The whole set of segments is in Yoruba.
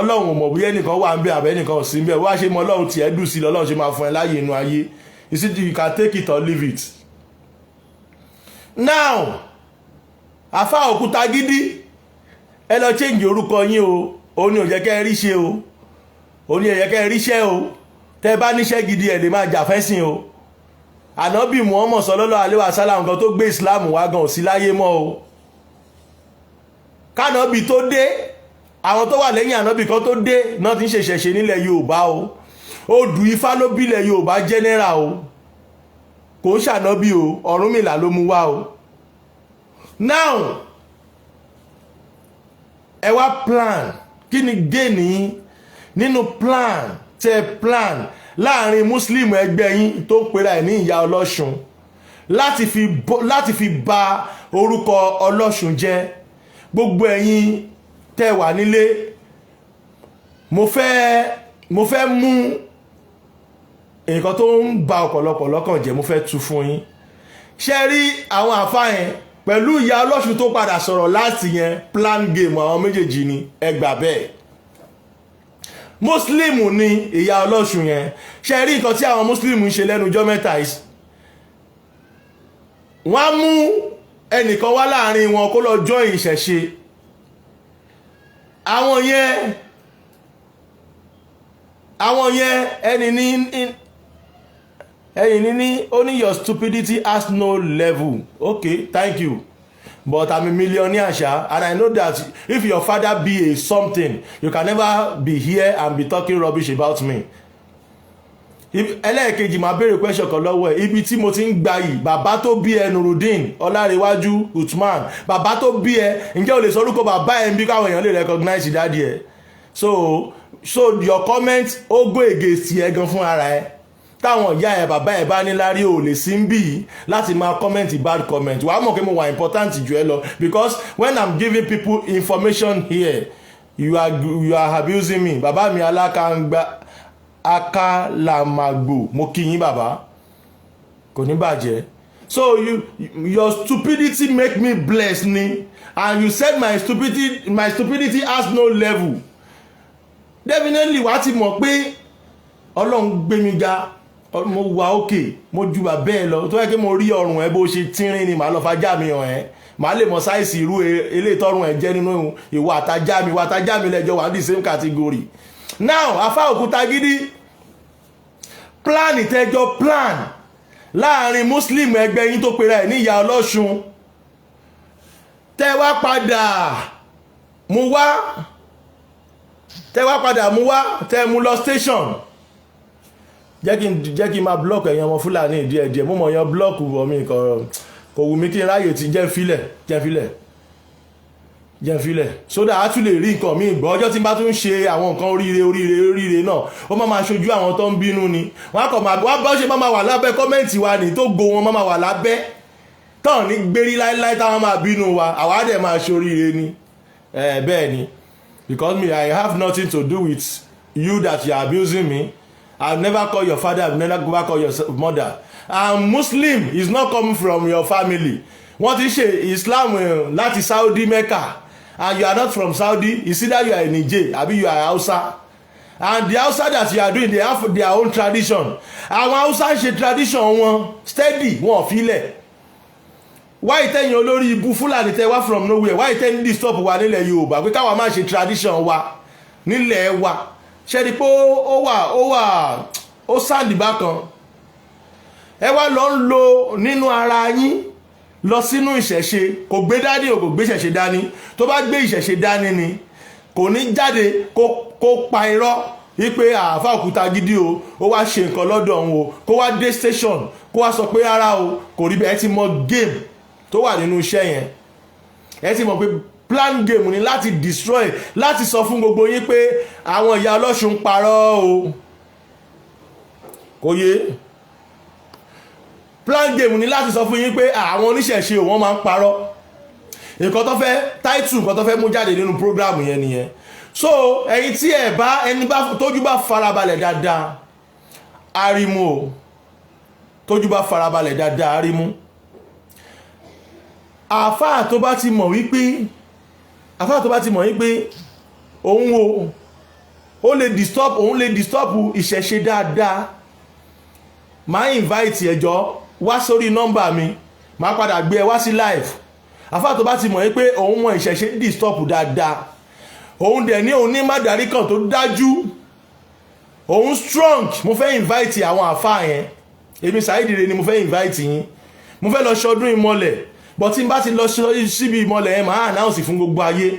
Ọlọ́run ò mọ̀ bóyá ẹnìkan wà ń bẹ àbẹ́ ẹnìkan ò sí ń bẹ. Wá ṣe mọ Ọlọ́run tiẹ̀ dùn sí, lọ́lọ́run ṣe máa fún ẹ láàyè inú ayé. You see, you can take it or leave it. Now, Àfa Òkúta Gidi, ẹ lọ change orúkọ yín o. Òun ni ò jẹ́ kẹ́ ẹ rí ṣe o, òun ni ò jẹ́ kẹ́ ẹ ríṣẹ́ o. Tẹ́ ẹ bá níṣẹ́ gidi, ẹ lè máa jà fẹ́sìn o. Ànábì Muhammad sallallahu alaihi wasallam, nǹkan tó gbé Islam wá gan ò sí láyé mọ́ o. Kánàbì tó dé, àwọn tó wà lẹ́yìn ànábì kan tó dé náà ti ń ṣe ìṣẹ̀ṣe nílẹ̀ Yorùbá o. Odù Ifá ló bílẹ̀ Yorùbá general o. Kò ń ṣànábì o, Ọ̀rúnmìlà ló mú wá o. Now, ẹ wá plan. Kí ni gain yín nínú plan tẹ plan láàrin Muslim ẹgbẹ́ yín tó ń pera ẹ̀ ní Ìyá Ọlọ́ṣun láti fi ba orúkọ Ọlọ́ṣun jẹ́? Gbogbo ẹ̀yin tẹ́ wà nílé, mo fẹ́ mú nǹkan tó ń ba ọ̀pọ̀lọpọ̀ lọ́kàn jẹ́, mo fẹ́ tú fún yín. Ṣe rí àwọn àfa yẹn pẹ̀lú Ìyá Ọlọ́ṣun tó padà sọ̀rọ̀ láti yẹn, plan game àwọn méjèèjì ni, ẹ gbà bẹ́ẹ̀. Muslim ni Ìyá Ọlọ́ṣun yẹn. Ṣe rí nǹkan tí àwọn Muslim ń ṣe lẹ́nu ọjọ́ mẹ́ta yìí? Wọ́n á mú ẹnìkan wá láàrin wọn kó lọ join ìṣẹ̀ṣe. Àwọn yẹn ẹni ní ó ní, "Your stupidity has no level." Okay, thank you, but I'm a millionaire sha, and I know that if your father be a something, you can never be here and be talking rubbish about me. Ẹlẹ́ẹ̀kejì, máa béèrè question kan lọ́wọ́ ẹ̀. Ibi tí mo ti ń gba yìí, bàbá tó bí ẹ, Nurudeen Ọlárẹ̀wájú Uthman, bàbá tó bí ẹ, ǹjẹ́ o lè sọ orúkọ bàbá ẹ ń bí káwọn èèyàn lè recognize daddy ẹ? So your comment, ó go against ẹ gan fún ara ẹ. Táwọn ìyá ẹ, bàbá ẹ bá ní lárí, ò lè sí ń bì í láti máa comment bad comment. Wàá mọ̀ pé mo wà important jù ẹ lọ, because when I'm giving people information here, you are abusing me. Bàbá mi alákàngbá akálàmàgbò, mo kí yín, bàbá, kò ní bàjẹ́. So your stupidity make me bless ni, and you said my stupidity has no level. Definitely, wàá ti mọ̀ pé Ọlọ́run gbé mi ga, mo wà òkè, mo ju bàbá ẹ lọ. Tó yẹ kí mo rí ọrùn ẹ bó ṣe tínrín ni, màá lọ fajá mi hàn ẹ, màá lè mọ size irú eléyìí tọrùn ẹ jẹ́ nínú ìwà àtajá mi. Ìwà àtajá mi lẹ́jọ́ wà ní the same category. Now, Afa Òkúta Gidi, plan tẹjọ plan láàrin Muslim ẹgbẹ́ yín tó pera ẹ̀ ní Ìyá Ọlọ́ṣun, tẹ wá padà mú wá, tẹ wá padà mú wá, tẹ mú lọ station. Jẹ́ kí n máa block ẹ̀yin ọmọ Fúlàní díẹ̀díẹ̀. Mo mọ̀ yan block wọ̀ mí, kò wù mí kí n ráyè tí. Jẹ́ filẹ̀, jẹ́ filẹ̀, jẹ́ filẹ̀, so that a tún lè rí nǹkan míì gbọ́. Ọjọ́ tí n bá tún ṣe àwọn nǹkan oríire oríire oríire náà, ó máa máa ṣojú àwọn tó ń bínú ni. Wọ́n á kọ̀ máa wọ́n bá ṣe máa wà lábẹ́ comment wa ní tó go wọn máa wà lábẹ́ tán ní gbérí láíláí táwọn máa bínú wa. Àwa dẹ̀ máa ṣe oríire ni. Bẹ́ẹ̀ ni, because me, I have nothing to do with you that you are abusing me. I never call your father, I never call your mother, and Muslim is not coming from your family. Wọ́n ti ṣe Islam láti Saudi, Mecca, and you are not from Saudi. It's either you are a Niger àbí you are Hausa, and the Hausa that you are doing, they have their own tradition. Àwọn Hausa ń ṣe tradition wọn steady, wọn ò filẹ̀. Why tẹ̀yìn olórí ibu Fúlàní tẹ wá from nowhere, why tẹ̀yìn disturb wa nílẹ̀ Yorùbá pé káwa má ṣe tradition wa nílẹ̀ wa? Ṣe ni pé ó wà ó sáàdì bákan. Ẹ wá lọ ń lo nínú ara yín lọ sínú ìṣẹ̀ṣe. Kò gbé dání o, kò gbé ìṣẹ̀ṣe dání. Tó bá gbé ìṣẹ̀ṣe dání ni, kò ní jáde kó pa irọ́ wípé Àáfà Òkúta Gidi o, ó wá ṣe nǹkan lọ́dọ̀ òun o, kó wá dé station, kó wá sọ pé rárá o, kò rí bẹ́ẹ̀. Ẹ ti mọ game tó wà nínú iṣẹ́ yẹn. Ẹ ti mọ̀ pé plan game ni láti destroy, láti sọ fún gbogbo yín pé àwọn Ìyá Ọlọ́ṣun parọ́ o. Kò yé. Plan game ni láti sọ fún yín pé àwọn oníṣẹ̀ṣe wọ́n máa ń parọ́. Nǹkan tó fẹ́ title, nǹkan tó fẹ́ mú jáde nínú program yẹn nìyẹn. So ẹ̀yin tí ẹ̀ bá ẹni bá tójú bá farabalẹ̀ dáadáa, arimu o. Tójú bá farabalẹ̀ dáadáa, arimu. Àáfàá tó bá ti mọ̀ wípé òun o Ó lè disturb, òun lè disturb ìṣẹ̀ṣe dáadáa. Máa invite ẹjọ́ wá sórí nọ́mbà mi, máa padà gbé ẹ wá sí live. Àfáà tó bá ti mọ̀ pé òun mọ ìṣẹ̀ṣe disturb dáadáa, òun dẹ̀ ní òun ní mádàrí kan tó dájú, òun strong, mo fẹ́ invite àwọn àfáà yẹn. Èmi Saheed Ire ni mo fẹ́ invite yín. Mo fẹ́ lọ ṣọdún ìmọ̀lẹ̀, but tí n bá ti lọ síbi ìmọ̀lẹ̀ yẹn, màá announce fún gbogbo ayé.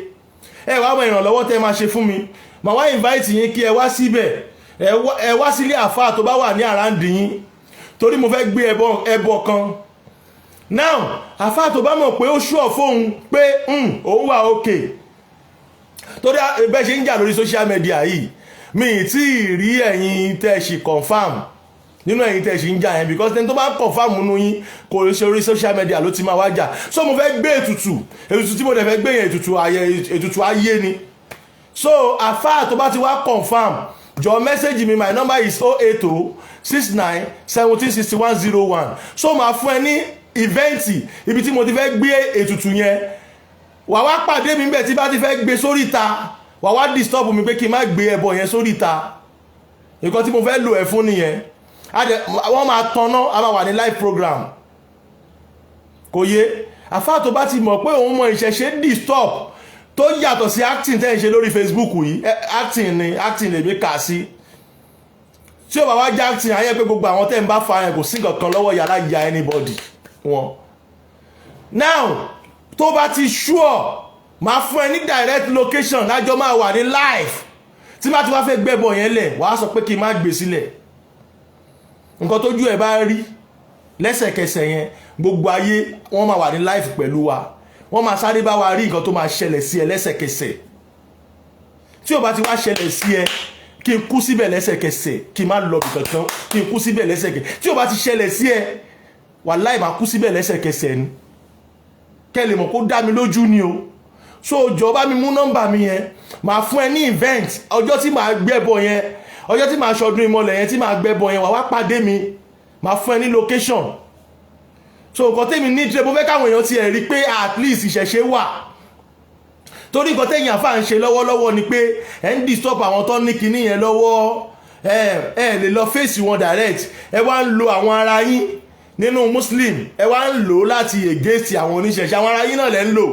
Ẹ wá mọ ìrànlọ́wọ́ tẹ́ máa ṣe fún mi. Màá wá invite yín kí ẹ wá síbẹ̀, ẹ wá sílé àfáà tó bá wà ní around yín, torí mo fẹ́ gbé ẹbọ kan. Now, àfáà tó bá mọ̀ pé ó sure fóun pé òun wà okay, torí bẹ́ẹ̀ ṣe ń jà lórí social media yìí, mi ì tí ì rí ẹ̀yin tẹ́ ẹ ṣì confirm nínú ẹ̀yin tẹ́ ẹ ṣì ń jà yẹn, because ẹni tó bá ń confirm nínú yín, kò ṣe orí social media ló ti máa wá jà. So mo fẹ́ gbé ètùtù. Ètùtù tí mo dẹ̀ fẹ́ gbé yẹn, ètùtù ayé, ètùtù ayé ni. So àfáà tó bá ti wá confirm, jọ message mi. My number is 080 69 17 61 01. So màá fún ẹ ní event ibi tí mo ti fẹ́ gbé ètùtù yẹn. Wà wá pàdé mi bẹ́ẹ̀. Tí bá ti fẹ́ gbé sórí ìta, wà wá disturb mi pé kí n má gbé ẹbọ yẹn sórí ìta. Nǹkan tí mo fẹ́ lò ẹ̀ fún nìyẹn. Wọ́n máa tanná, a máa wà ní live program. Kò yé? Àfáà tó bá ti mọ̀ pé òun mọ ìṣẹ̀ṣe disturb, tó yàtọ̀ sí acting tẹ́ ń ṣe lórí Facebook yìí, acting ni, acting lèmi kà sí. Tí ó bá wá já acting ayé pé gbogbo àwọn tẹ́ ń bá fa yẹn, kò sí nǹkan kan lọ́wọ́ yàrá ya anybody wọn. Now, tó bá ti sure, máa fún ẹ ní direct location lájọ máa wà ní live. Tí bá ti wá fẹ́ gbẹ́bọ̀ yẹn lẹ̀, wàá sọ pé kí n má gbé sílẹ̀. Nǹkan tójú ẹ bá rí lẹ́sẹ̀kẹsẹ̀ yẹn, gbogbo ayé wọ́n máa wà ní live pẹ̀lú wa, wọ́n máa sáré bá wa rí nǹkan tó máa ṣẹlẹ̀ sí ẹ lẹ́sẹ̀kẹsẹ̀. Tí ó bá ti wá ṣẹlẹ̀ sí ẹ, kí n kú síbẹ̀ lẹ́sẹ̀kẹsẹ̀, kí n má lọ bì kankan, kí n kú síbẹ̀ lẹ́sẹ̀kẹsẹ̀. Tí ó bá ti ṣẹlẹ̀ sí ẹ, wàláì, máa kú síbẹ̀ lẹ́sẹ̀kẹsẹ̀ ni. Kẹ́ lè mọ̀ kó dá mi lójú ni o. So jọ̀ọ́, bá mi mú nọ́mbà mi yẹn. Màá fún ẹ ní event ọjọ́ tí màá gbẹ́bọ yẹn, ọjọ́ tí màá ṣọdún ìmọ̀lẹ̀ yẹn, tí màá gbẹ́bọ yẹn. Wà wá pàdé mi, màá fún ẹ ní location. So nǹkan tẹ́mi ní tí mo fẹ́ káwọn èèyàn ti ẹ̀ rí pé at least ìṣẹ̀ṣe wà, torí nǹkan tẹ́yìn àfáà ń ṣe lọ́wọ́lọ́wọ́ ni pé ẹ̀ ń disturb àwọn tó ní kinní yẹn lọ́wọ́. Ẹ lè lọ fèsì wọn direct, ẹ wá ń lo àwọn ara yín nínú Muslim, ẹ wá ń lò ó láti against àwọn oníṣẹ̀ṣe. Àwọn ara yín náà lẹ́ ń lò.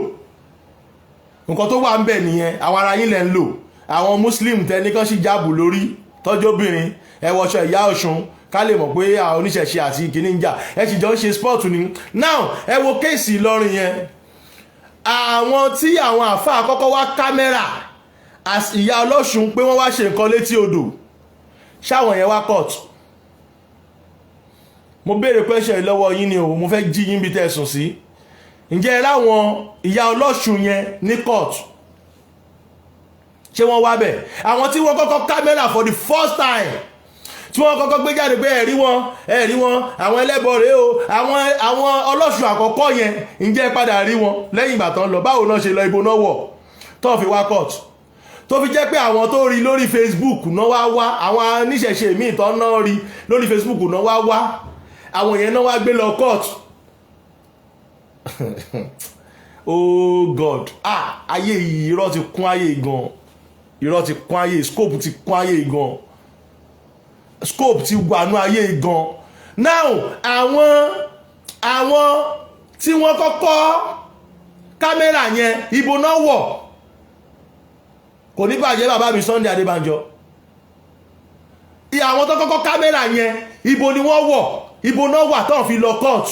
Nǹkan tó wà ń bẹ̀ nìyẹn. Àwọn ara yín lẹ́ ń lò. Àwọn Muslim tẹ ní kán sì jáàbù lórí, tọ́jú obìnrin, ẹ wọṣọ ìyá Ọ̀ṣun, ká lè mọ̀ pé àwọn oníṣẹ̀ṣe àti kìíní ń jà. Ẹ sì jọ ń ṣe sport ni. Now, ẹ wo case Ìlọrin yẹn. Àwọn tí àwọn àfáà kọ́kọ́ wá camera as ìyá ọlọ́ṣun pé wọ́n wá ṣe nǹkan létí odò, ṣáwọn yẹn wá court? Mo béèrè question lọ́wọ́ yín ni o. Mo fẹ́ jí yín bí tẹ́ ẹ sùn sí. Ǹjẹ́ ẹ ráwọn ìyá ọlọ́ṣun yẹn ní court? Ṣé wọ́n wá bẹ̀? Àwọn tí wọ́n kọ́kọ́ camera for the first time, tí wọ́n kọ́kọ́ gbé jáde pé ẹ̀rí wọn, ẹ̀rí wọn, àwọn ẹlẹ́bọ rèé o, àwọn ọlọ́ṣun àkọ́kọ́ yẹn, ǹjẹ́ ẹ padà rí wọn lẹ́yìn ìgbà tán lọ? Báwo náà ṣe lọ? Ibo náà wọ̀ tó fi wá court, tó fi jẹ́ pé àwọn tó rí lórí Facebook náà wá wá? Àwọn oníṣẹ̀ṣe míì tó náà rí lórí Facebook náà wá wá, àwọn yẹn náà wá gbé lọ court. Oh God, ah, ayé yìí, irọ́ ti kún ayé gan. Irọ́ ti kún ayé, scope ti kún ayé gan, scope ti wà nú ayé gan. Now, àwọn tí wọ́n kọ́kọ́ camera yẹn, ibo náà wọ̀? Kò ní bàjẹ́, bàbá mi Sunday Adébánjọ. Àwọn tó kọ́kọ́ camera yẹn, ibo ni wọ́n wọ̀? Ibo náà wà tó fi lọ court,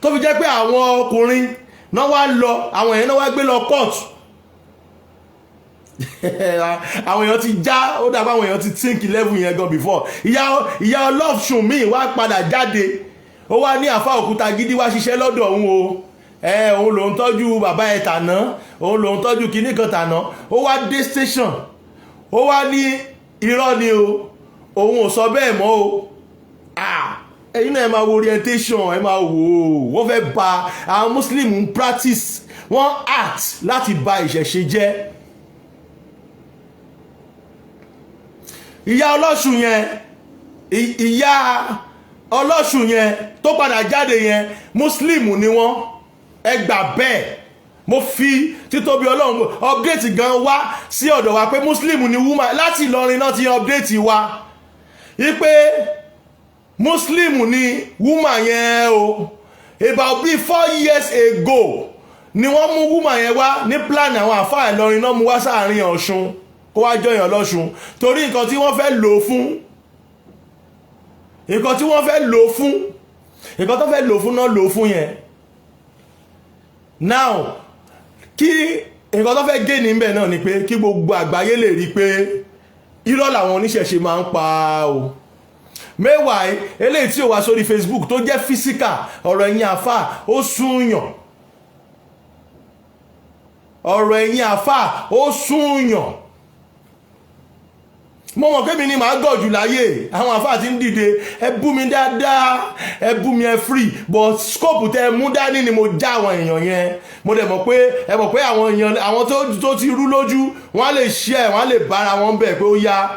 tó fi jẹ́ pé àwọn ọkùnrin náà wá lọ, àwọn èèyàn náà wá gbé lọ court? Àwọn èèyàn ti já, ó dàbí àwọn èèyàn ti think level yẹn gan before. Ìyá ọlọ́ṣun míì wá padà jáde, ó wá ní àfa òkúta gidi wá ṣiṣẹ́ lọ́dọ̀ òun o. Ẹ òun lòun tọ́jú bàbá ẹ̀ tàná, òun lòun tọ́jú kinní kan tàná. Ó wá dé station, ó wá ní irọ́ ni o, òun ò sọ bẹ́ẹ̀ mọ́ o. Ah, ẹ̀yin náà, ẹ máa wo orientation, ẹ máa wò ó. Wọ́n fẹ́ ba àwọn Muslim ń practice, wọ́n act láti ba ìṣẹ̀ṣe jẹ́. Ìyá ọlọ́ṣun yẹn, ìyá ọlọ́ṣun yẹn tó padà jáde yẹn, Muslim ni wọ́n, ẹ gbà bẹ́ẹ̀. Mo fi títóbi Ọlọ́run, update gan wá sí ọ̀dọ̀ wa pé Muslim ni woman. Láti Ìlọrin náà ti update wa wípé Muslim ni woman yẹn o. About bí 4 years ago ni wọ́n mú woman yẹn wá ní plan. Àwọn àfáà Ìlọrin náà mú wá sáàrin Ọ̀ṣun kó wá jọyàn lọ́ṣun, torí nǹkan tí wọ́n fẹ́ lò fún, nǹkan tí wọ́n fẹ́ lò fún, nǹkan tó fẹ́ lò fún náà lò fún yẹn. Now, kí nǹkan tó fẹ́ gé níbẹ̀ náà ni pé kí gbogbo àgbáyé lè rí i pé irọ́ làwọn oníṣẹ̀ṣe máa ń pa o. Mẹ́wàá eléyìí tí ó wá sórí Facebook tó jẹ́ physical, ọ̀rọ̀ ẹ̀yin àfà ó súnyàn, ọ̀rọ̀ ẹ̀yin àfà ó súnyàn. Mo mọ̀ pé mi ni màá gọ̀ jù láyé. Àwọn àfáà ti ń dìde. Ẹ bú mi dáadáa, ẹ bú mi, ẹ free, but scope tẹ mú dání ni mo já àwọn èèyàn yẹn. Mo dẹ̀ mọ̀ pé ẹ mọ̀ pé àwọn èèyàn, àwọn tó ti rú lójú, wọ́n á lè share, wọ́n á lè bára wọn bẹ̀ pé ó yá,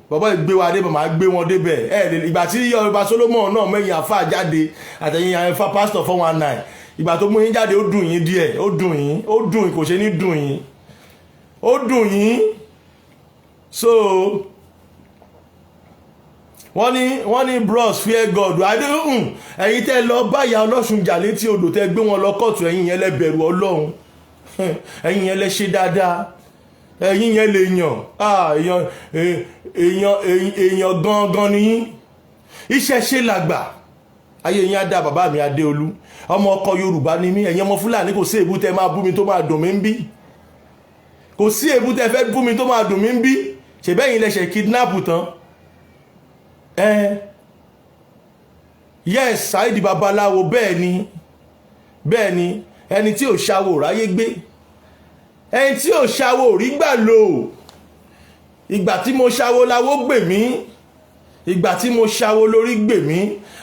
bàbá ìgbé wa débẹ̀, máa gbé wọn débẹ̀. Ẹ lè ìgbà tí ọba Solomon náà mẹ́yìn àfáà jáde àtẹ̀yìn àfáà pastor 419, ìgbà tó mú yín jáde, ó dùn yín díẹ̀, ó dùn yín, ó dùn yín, kò ṣe ní dùn yín, ó dùn yín. So wọ́n ní bros, fear God. Adéhùn ẹ̀yin tẹ́ lọ báyà Ọlọ́ṣun jà létí odò, tẹ́ gbé wọn lọ kóòtù, ẹ̀yin yẹn lẹ bẹ̀rù Ọlọ́run, ẹ̀yin yẹn lẹ ṣe dáadáa, ẹ̀yin yẹn lè yàn èèyàn, èèyàn, èèyàn gangan ni yín. Iṣẹ́ ṣe làgbà, ayé yín á dá. Bàbá mi Adéolú, ọmọ ọkọ Yorùbá ni mí. Ẹ̀yin ọmọ Fúlàní, kò sí èbú tẹ́ máa bú mi tó máa dùn mí ń bí. Kò sí èbú tẹ́ fẹ́ bú mi tó máa dùn mí ń bí. Ṣèbẹ́yìn lẹ́sẹ̀ kidnap tán ẹ. Yes, Saheed Babaláwo, bẹ́ẹ̀ ni, bẹ́ẹ̀ ni. Ẹni tí ò ṣàwò ráyé gbé, ẹni tí ò ṣàwò rí gbà lò. Ìgbà tí mo ṣàwò láwó gbè mí, ìgbà tí mo ṣàwò lórí gbè mí.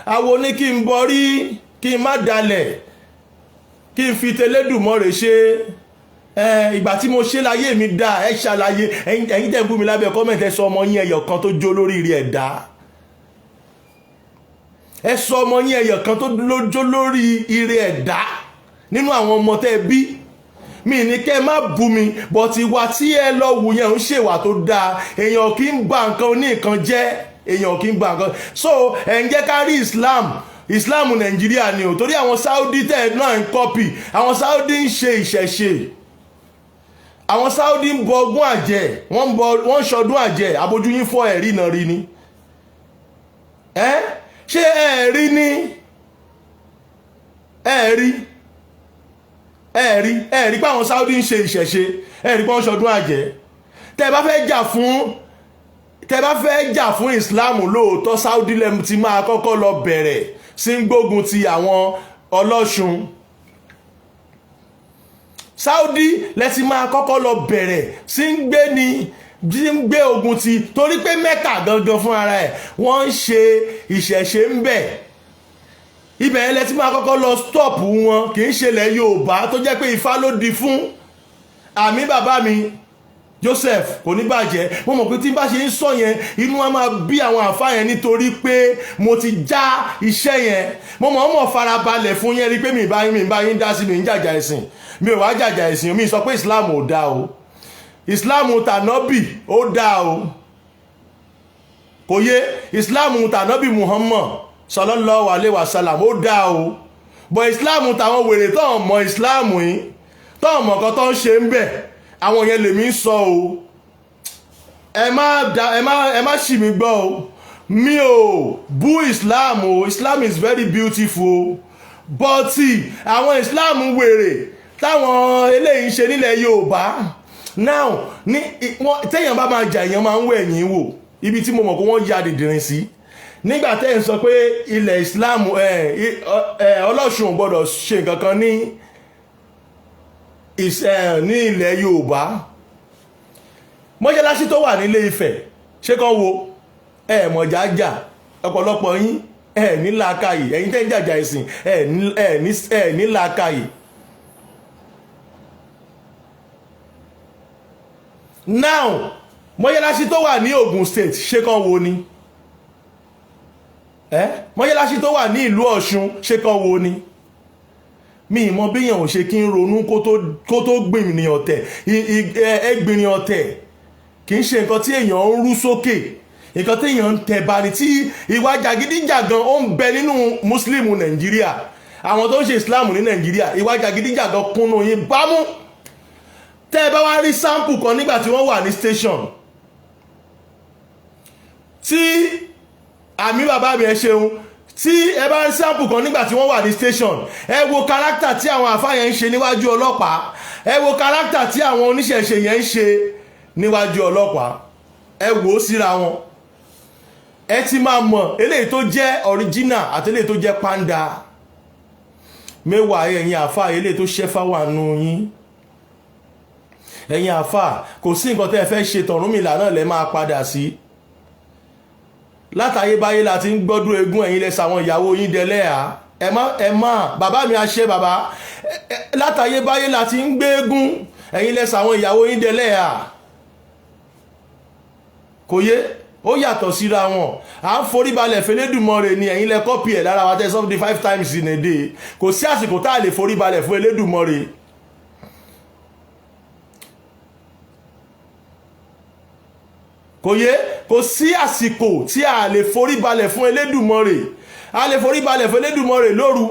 Àwo ní kí n bọrí, kí n má dalẹ̀, kí n fi tẹlẹ́dùmọ́rè ṣe. Ìgbà tí mo ṣe láyé mi dá. Ẹ ṣàlàyé, ẹ̀yin tẹ́ ń bú mi lábẹ́ comment, ẹ sọ ọmọ yín ẹyọ kan tó jó lórí rí ẹ̀dá. Ẹ sọ ọmọ yín ẹyọ kan tó jó lórí ire ẹ̀dá nínú àwọn ọmọ tẹ́ bí. Mi ní kẹ́ ẹ má bú mi, but ìwà tí ẹ lọ wù yẹn ń ṣèwà tó dáa. Èèyàn kì í ba nǹkan ní nǹkan jẹ́, èèyàn kì í ba nǹkan. So ẹ̀ ń jẹ́ ká rí Islam, Islam Nàìjíríà ni o, torí àwọn Saudi tẹ̀ náà ń copy. Àwọn Saudi ń ṣe ìṣẹ̀ṣe, àwọn Saudi ń bọ ogún àjẹ́, wọ́n ń bọ, wọ́n ń ṣọdún àjẹ́. Abojú yín fọ́, ẹ̀rí náà rí ni. Ẹ́ ṣé ẹ rí ní ẹ rí, ẹ rí, ẹ rí pé àwọn Saudi ń ṣe ìṣẹ̀ṣe, ẹ rí pé wọ́n ṣọdún àjẹ́. Tẹ́ bá fẹ́ jà fún Islam lóòótọ́, Saudi lẹ́mu ti máa kọ́kọ́ lọ bẹ̀rẹ̀ sí ń gbógun ti àwọn Ọlọ́ṣun. Saudi lẹ́tí máa kọ́kọ́ lọ bẹ̀rẹ̀ sí ń gbé ní tí ń gbé ogun ti, torí pé Mẹ́kà gangan fún ara ẹ̀, wọ́n ń ṣe ìṣẹ̀ṣe ń bẹ̀. Ibẹ̀ yẹn lẹ́tí máa kọ́kọ́ lọ stop wọn, kì í ṣe ilẹ̀ Yorùbá tó jẹ́ pé Ifá ló di fún. Àmì bàbá mi Joseph, kò ní bàjẹ́. Mo mọ̀ pé tí n bá ṣe ń sọ yẹn, inú wa máa bí àwọn àfáà yẹn, nítorí pé mo ti já iṣẹ́ yẹn. Mo mọ̀ ọ́n mọ̀ farabalẹ̀ fún yẹn rí pé mi bá yín dá sí mi ń jàjà ẹ̀sìn. Mi ò wá jàjà ẹ̀sìn. Mi sọ pé Islam ò dáa o. Islam tànọ́bì ó dáa o, kò yé. Islam tànọ́bì Muhammad sallallahu alaihi wasallam ó dáa o, but Islam tàwọn wèrè tó ń mọ Islam yìí, tó ń mọ̀ kan tó ń ṣe ń bẹ̀, àwọn yẹn lèmi ń sọ o. Ẹ má da, ẹ má ṣì mí gbọ́ o. Mi ò bú Islam o. Islam is very beautiful o, but àwọn Islam wèrè táwọn eléyìí ń ṣe nílẹ̀ Yorùbá now ní wọ́n, téèyàn bá máa jà, èèyàn máa ń wẹ̀ ẹ̀yìn wò. Ibi tí mo mọ̀ pé wọ́n ya dìdìrín sí nígbà tẹ́ ń sọ pé ilẹ̀ Islam, Ọlọ́ṣun ò gbọ́dọ̀ ṣe nǹkan kan ní ilẹ̀ Yorùbá. Mọ́ṣáláṣí tó wà nílé Ifẹ̀, ṣé kán wo ẹ mọ̀já jà? Ọ̀pọ̀lọpọ̀ yín, ẹ ní làákàyè. Ẹ̀yin tẹ́ ń jàjà ẹ̀sìn, ẹ ní làákàyè. Now, mọ́ṣáláṣí tó wà ní Ogun State, ṣé kán wo ni ẹ? Mọ́ṣáláṣí tó wà ní ìlú Ọ̀ṣun, ṣé kán wo ni? Mi mọ béèyàn ò ṣe kí n ronú kó tó gbìnrìn ọ̀tẹ̀. Ẹgbìnrin ọ̀tẹ̀ kì í ṣe nǹkan tí èèyàn ń rú sókè, nǹkan tí èèyàn ń tẹ̀ bá ní. Tí ìwà jàgídíjàgan ó ń bẹ nínú Muslim Nàìjíríà, àwọn tó ń ṣe Islam ní Nàìjíríà, ìwà jàgídíjàgan kúnnú yín bámú. Tẹ́ ẹ bá wá rí sample kan nígbà tí wọ́n wà ní station tí àmì bàbá mi, ẹ ṣeun. Tí ẹ bá rí sample kan nígbà tí wọ́n wà ní station, ẹ wo character tí àwọn àfáà yẹn ń ṣe níwájú ọlọ́pàá, ẹ wo character tí àwọn oníṣẹ̀ṣe yẹn ń ṣe níwájú ọlọ́pàá, ẹ wò ó síra wọn, ẹ ti máa mọ̀ eléyìí tó jẹ́ original àti eléyìí tó jẹ́ panda. Mẹ́wàá, ẹ̀yin àfáà, eléyìí tó ṣẹ́fà wà nù yín. Ẹ̀yin àfáà, kò sí nǹkan tẹ́ ẹ fẹ́ ṣe, tọ̀rúnmìlà náà lẹ́ máa padà sí. Látayébáyé la ti ń gbọ́dún eégún. Ẹ̀yin lẹ́sà àwọn ìyàwó yín dẹlẹ́à. Ẹ má, ẹ má, bàbá mi àṣẹ bàbá. Látayébáyé la ti ń gbé eégún. Ẹ̀yin lẹ́sà àwọn ìyàwó yín dẹlẹ́à. Kò yé, ó yàtọ̀ síra wọn. À ń forí balẹ̀ f'Elédùmarè ni. Ẹ̀yin lẹ copy ẹ̀ lára wa tẹ́ 75 times in a day. Kò sí àsìkò tá a lè forí balẹ̀ fún Elédùmarè. Kò yé, kò sí àsìkò tí a lè forí balẹ̀ fún Elédùmarè. A lè forí balẹ̀ fún Elédùmarè lóru,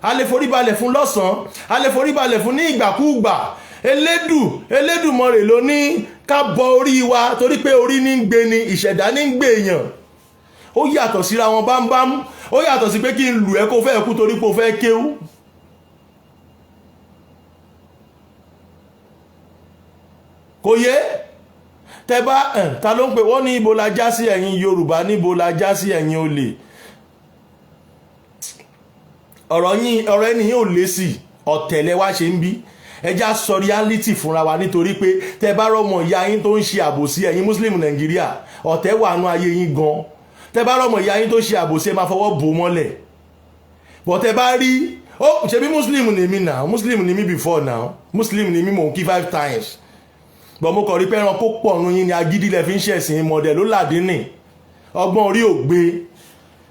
a lè forí balẹ̀ fún lọ́sàn-án, a lè forí balẹ̀ fún ní ìgbàkúùgbà. Elédùmarè ló ní ká bọ orí wa, torí pé orí ní ń gbé ni, ìṣẹ̀dá ní ń gbé èèyàn. Ó yàtọ̀ síra wọn bámbám. Ó yàtọ̀ sí pé kí n lù ẹ́ kó fẹ́ kú torí pé o fẹ́ kéwú. Kò yé tẹ bá ẹ̀ ta ló ń pè wọ́n ní ibo la já sí, ẹ̀yin Yorùbá, níbo la já sí, ẹ̀yin olè? Ọ̀rọ̀ yín, ọ̀rọ̀ ẹni yóò lé sí ọ̀tẹ̀lẹ̀ wá ṣe ń bí. Ẹ já sọ reality fúnra wa, nítorí pé tẹ bá rọmọ ìyá yín tó ń ṣe àbòsí, ẹ̀yin Muslim Nàìjíríà, ọ̀tẹ̀ wà nú ayé yín gan. Tẹ bá rọmọ ìyá yín tó ṣe àbòsí, ẹ máa fọwọ́ bò mọ́lẹ̀ bọ̀. Tẹ bá rí ó ṣebí Muslim ni mí now, Muslim ni mí before now, Muslim ni mí, mò ń kí five times, bọ̀ mo kàn rí pé ẹranko pọ̀ nù yín ni. Agídí lẹ fi ń ṣẹ̀sìn. Ìmọ̀dẹ̀ ló làdínì, ọgbọ́n orí ò gbé.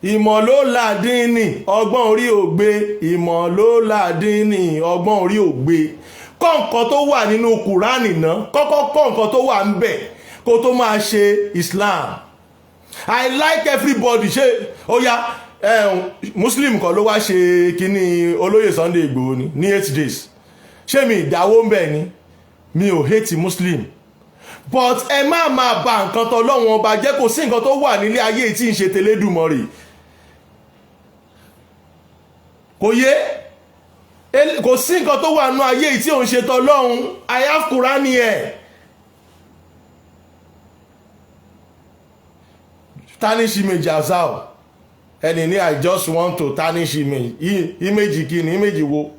Ìmọ̀ ló làdínì, ọgbọ́n orí ò gbé. Ìmọ̀ ló làdínì, ọgbọ́n orí ò gbé. Kọ́ nǹkan tó wà nínú Kùránì náà, kọ́kọ́ kọ́ nǹkan tó wà ń bẹ̀ kó tó máa ṣe Islam. I like everybody. Ṣe ó yá, Muslim kan ló wá ṣe kínní olóyè Sunday Igboho ní 8 days. Ṣé mi ìdáwó ń bẹ̀ ni? Mi ò hate Muslim, but ẹ má máa ba nǹkan tọ́lọ́wọ́n ọba jẹ́. Kò sí nǹkan tó wà nílé ayé tí ń ṣe tẹlẹ́dùmarè. Kò yé, kò sí nǹkan tó wà nínú ayé tí ò ń ṣe tọ́lọ́hun. I have Quran here. Tarnish image azao ẹni ní, "I just want to tarnish image." Image kí ni? Image wo?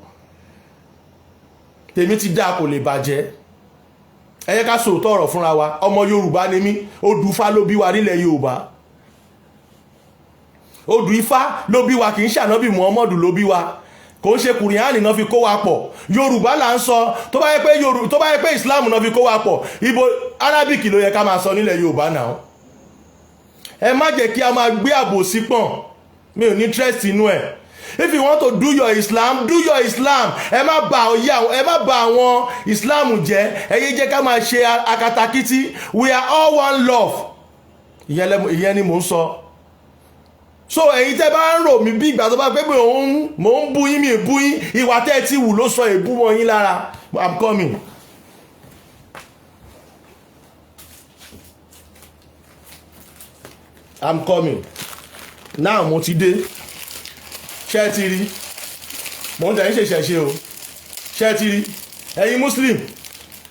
Tèmi ti dáa, kò lè bàjẹ́. Ẹ yẹ ká sòótọ́ ọ̀rọ̀ fúnra wa. Ọmọ Yorùbá ni mí. Odù Ifá ló bí wa nílẹ̀ Yorùbá. Odù Ifá ló bí wa, kì í ṣànábì Muhammadu ló bí wa, kò ń ṣe Kùránì náà fi kó wa pọ̀. Yorùbá là ń sọ. Tó bá yẹ pé Islam náà fi kó wa pọ̀, ibo Arabic ló yẹ ká máa sọ nílẹ̀ Yorùbá náà. Ẹ má jẹ́ kí a máa gbé àbòsí pọ̀n. Mi ò ní interest inú ẹ̀. If you want to do your Islam, do your Islam. Ẹ má bà òye àwọn, ẹ má bà àwọn Islam jẹ́. Ẹ yé jẹ́ ká máa ṣe akatakítí. We are all one love. Ìyẹn ni mò ń sọ. So ẹ̀yin tẹ́ bá ń rò mí bí ìgbà tó bá pé pé òun mò ń bú yín, mi ì bú yín. Ìwà tẹ́ ẹ ti wù ló sọ èbú mọ́ yín lára. I'm coming. I'm coming now. Mo ti dé. Ṣé ẹ ti rí? Mo ń tẹ̀ ń ṣe ṣe o. Ṣé ẹ ti rí? Ẹ̀yin Muslim,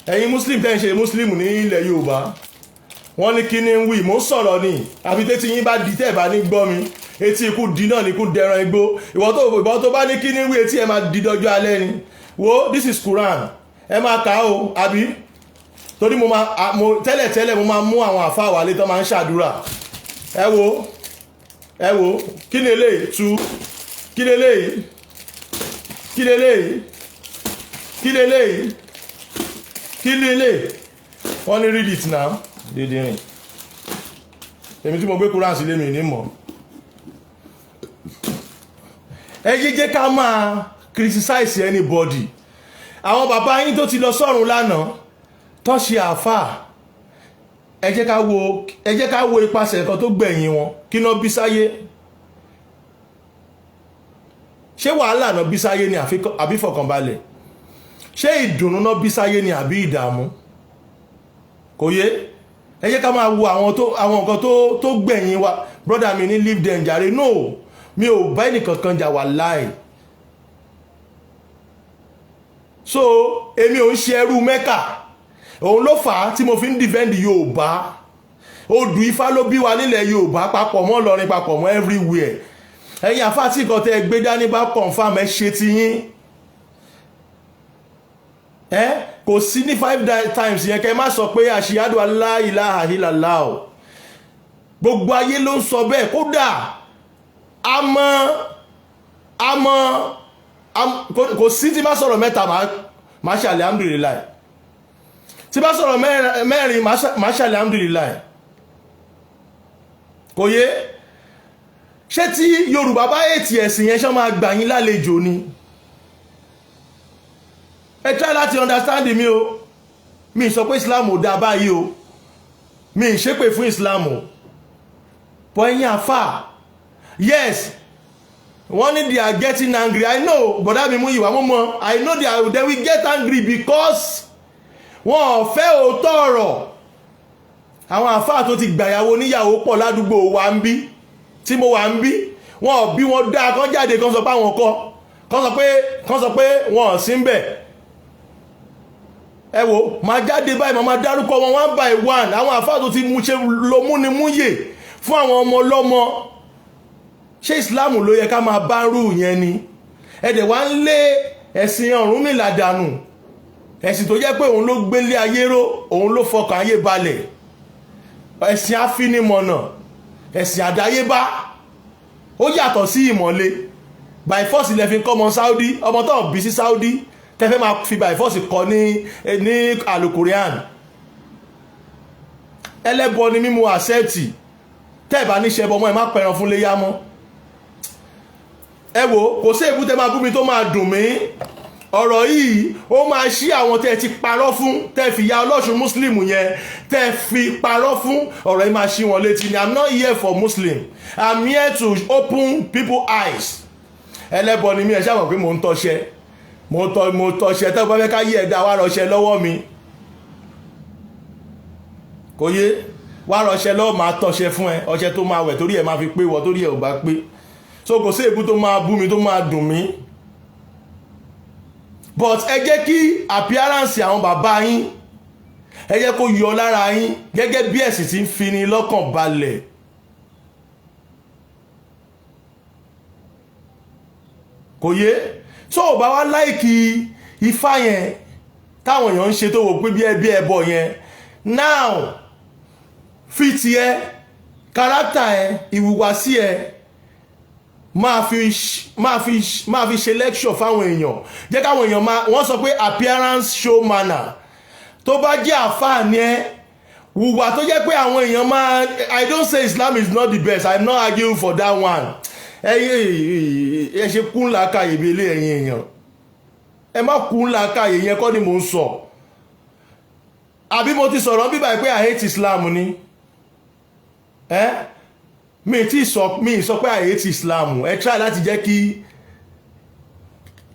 ẹ̀yin Muslim tẹ́ ń ṣe Muslim ní ilẹ̀ Yorùbá, wọ́n ní kí ni ń wí? Mò ń sọ̀rọ̀ ni. Àfi tẹ́tí yín bá di, tẹ́ ẹ̀ bá ní gbọ́ mi. Etí ikú di náà ní ikú dẹran igbó. Ìwọ tó bá ní kí ni wí, etí ẹ máa di dọjọ́ alẹ́ ni. Wo, this is Quran. Ẹ máa kà á o, àbí torí mo máa mo tẹ́lẹ̀ tẹ́lẹ̀, mo máa mú àwọn àfa wálé tó máa ń ṣàdúrà. Ẹ wo, ẹ wo, kí ni eléyìí tú? Kí ni eléyìí? Kí ni eléyìí? Kí ni eléyìí? Kí ni eléyìí? Wọ́n ní read it now. Dédé rìn. Èmi tí mo gbé Quran sílé mi ní mọ̀. Ẹ yé jẹ́ ká máa criticize anybody. Àwọn bàbá yín tó ti lọ sọ́run lánàá tó ṣe àáfàá, ẹ jẹ́ ká wo ipasẹ̀ nǹkan tó gbẹ̀yìn wọn. Kí náà bí sáyé? Ṣé wàhálà náà bí sáyé ni àbí fọkànbalẹ̀? Ṣé ìdùnnú náà bí sáyé ni àbí ìdààmú? Kò yé. Ẹ jẹ́ ká máa wo àwọn nǹkan tó gbẹ̀yìn wa. Brother mi ní leave them jàre. No, mi ò bá ẹnìkankan jà, wà láì. So èmi ò ń ṣe ẹrú Mẹ́kà. Òun ló fà á tí mo fi ń defend Yorùbá. Odù Ifá ló bí wa nílẹ̀ Yorùbá, papọ̀ mọ́ Ìlọrin, papọ̀ mọ́ everywhere. Ẹ̀yin àfáà tí nǹkan tẹ́ ẹ gbé dání bá confirm, ẹ ṣe ti yín. Ẹ kò sí ní five times yẹn, kẹ́ ẹ má sọ pé أشهد أن لا إله إلا الله o. Gbogbo ayé ló ń sọ bẹ́ẹ̀. Kódà àmọ́ kò sí tí bá sọ̀rọ̀ mẹ́ta, máa ṣe alhamdulillahi. Tí bá sọ̀rọ̀ mẹ́rin, máa ṣe alhamdulillahi. Kò yé. Ṣé tí Yorùbá bá ètì ẹ̀sìn yẹn, ṣán máa gbà yín lálejò ni? Ẹ try láti understand mi o. Mi sọ pé Islam ò dáa báyìí o, mi ṣépè fún Islam o. Bọ́ ẹ̀yin àfà, yes, wọ́n ní they are getting angry. I know, bọ̀dá mi mú ìwà mú mọ́. I know they will get angry because wọ́n ò fẹ́ òótọ́ ọ̀rọ̀. Àwọn àfáà tó ti gbàyàwó níyàwó pọ̀ ládùúgbò wa ń bí tí mo wà ń bí. Wọn ò bí wọn dáa kán jáde kán sọ pé àwọn kọ́, kán sọ pé wọn ò sí ń bẹ̀. Ẹ wo, máa jáde báyìí, máa máa dárúkọ wọn one by one. Àwọn àfáà tó ti mú ṣe lo múnimúyè fún àwọn ọmọ ọlọ́mọ. Ṣé Islam ló yẹ ká máa bá rú yẹn ni? Ẹ̀dẹ̀ wá ń lé ẹ̀sìn Ọ̀rúnmìlà dànù, ẹ̀sìn tó jẹ́ pé òun ló gbélé ayé ró, òun ló fọkàn ayé balẹ̀, ẹ̀sìn àfinimọ̀nà, ẹ̀sìn àdáyébá. Ó yàtọ̀ sí ìmọ̀le. By force ilẹ̀ fi kọ́ ọmọ Saudi, ọmọ tó bí sí Saudi, tẹ́fẹ́ máa fi by force kọ́ ní alukurian. Ẹlẹ́bọ ni mímú àṣẹ́ẹ̀tì. Tẹ́ ẹ̀ bá ní ṣẹbọ mọ́, ẹ má pẹran fún léyà mọ́. Ẹ wo, kò sí èbúté máa bú mi tó máa dùn mí. Ọ̀rọ̀ yìí, ó máa ṣí àwọn tẹ́ ẹ ti parọ́ fún, tẹ́ ẹ fi ya ọlọ́ṣun Muslim yẹn, tẹ́ ẹ fi parọ́ fún. Ọ̀rọ̀ yìí máa ṣí wọn létí ni. I'm not here for Muslim, I'm here to open people eyes. Ẹlẹ́bọ ni mí. Ẹ ṣáà mọ̀ pé mò ń tọṣẹ, mo tọṣẹ. Tẹ́ ẹ bá fẹ́ ká yí ẹ̀dá wá rọṣẹ lọ́wọ́ mi, kò yé, wá rọṣẹ lọ́wọ́, máa tọṣẹ fún ẹ, ọṣẹ tó máa wẹ̀ torí ẹ máa fi pé wọ torí ẹ ò bá pé. So kò sí èbú tó máa bú mi tó máa dùn mí, but ẹ jẹ́ kí appearance àwọn bàbá yín, ẹ jẹ́ kó yọ lára yín gẹ́gẹ́ bí ẹ̀sìn tí ń fini lọ́kàn balẹ̀. Kò yé. Tó o bá wá like ifá yẹn táwọn èèyàn ń ṣe, tó wò pé bí ẹbí ẹbọ yẹn now, fi tiẹ̀, character ẹ, ìhùwàsí ẹ, máa fi ṣe lecture fáwọn èèyàn. Jẹ́ káwọn èèyàn máa wọ́n sọ pé appearance show manner. Tó bá jẹ́ àfáàní ẹ, hùwà tó jẹ́ pé àwọn èèyàn máa. I don't say Islam is not the best, I'm not arguing for that one. Ẹ̀yin ẹ ṣe kún làákàyè bí ilé ẹ̀yin èèyàn, ẹ má kún làákàyè yẹn kọ́ ni mò ń sọ. Àbí mo ti sọ̀rọ̀ bíbá pé I hate Islam ni? Ẹ mi ti sọ, mi sọ pé I hate Islam. Ẹ try láti jẹ́ kí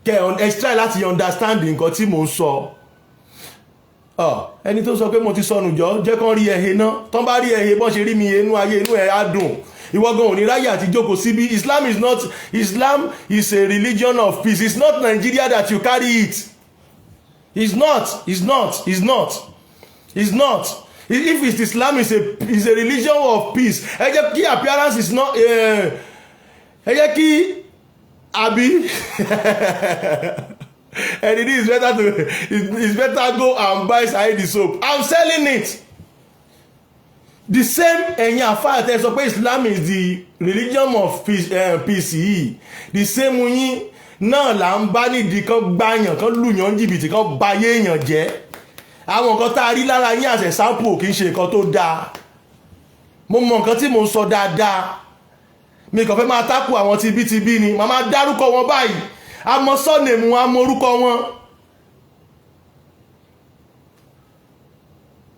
kẹ ẹ try láti understand nǹkan tí mò ń sọ. Ẹni tó sọ pé mo ti sọnù, jọ jẹ́ kán rí ẹhe náà. Tán bá rí ẹhe bọ́n ṣe rí mi, inú ayé inú ẹ̀ á dùn. Ìwọ gan ò ní ráyè àti jókòó síbí. Islam is not, Islam is a religion of peace. It's not Nigeria that you carry it. It's not, it's not, it's not, it's not. If it's Islam is a religion of peace. Ẹ jẹ́ kí appearance is not, ẹ jẹ́ kí àbí and it is better to it's better go and buy Saidi soap. I'm selling it the same. Ẹ̀yin àfáà tẹ́ sọ pé Islam is the religion of peace, peace yìí, the same yín náà là ń bá nídìí kan gbáyàn, kan lùyàn jìbìtì, kan bayé èèyàn jẹ́. Àwọn nǹkan tá a rí lára yín àṣẹ sample kì í ṣe nǹkan tó dáa. Mo mọ nǹkan tí mo ń sọ dáadáa. Mi kàn fẹ́ máa tákù àwọn tibítibí ni màá máa dárúkọ wọn báyìí. Àmọ́ surname wọn, àmọ́ orúkọ wọn.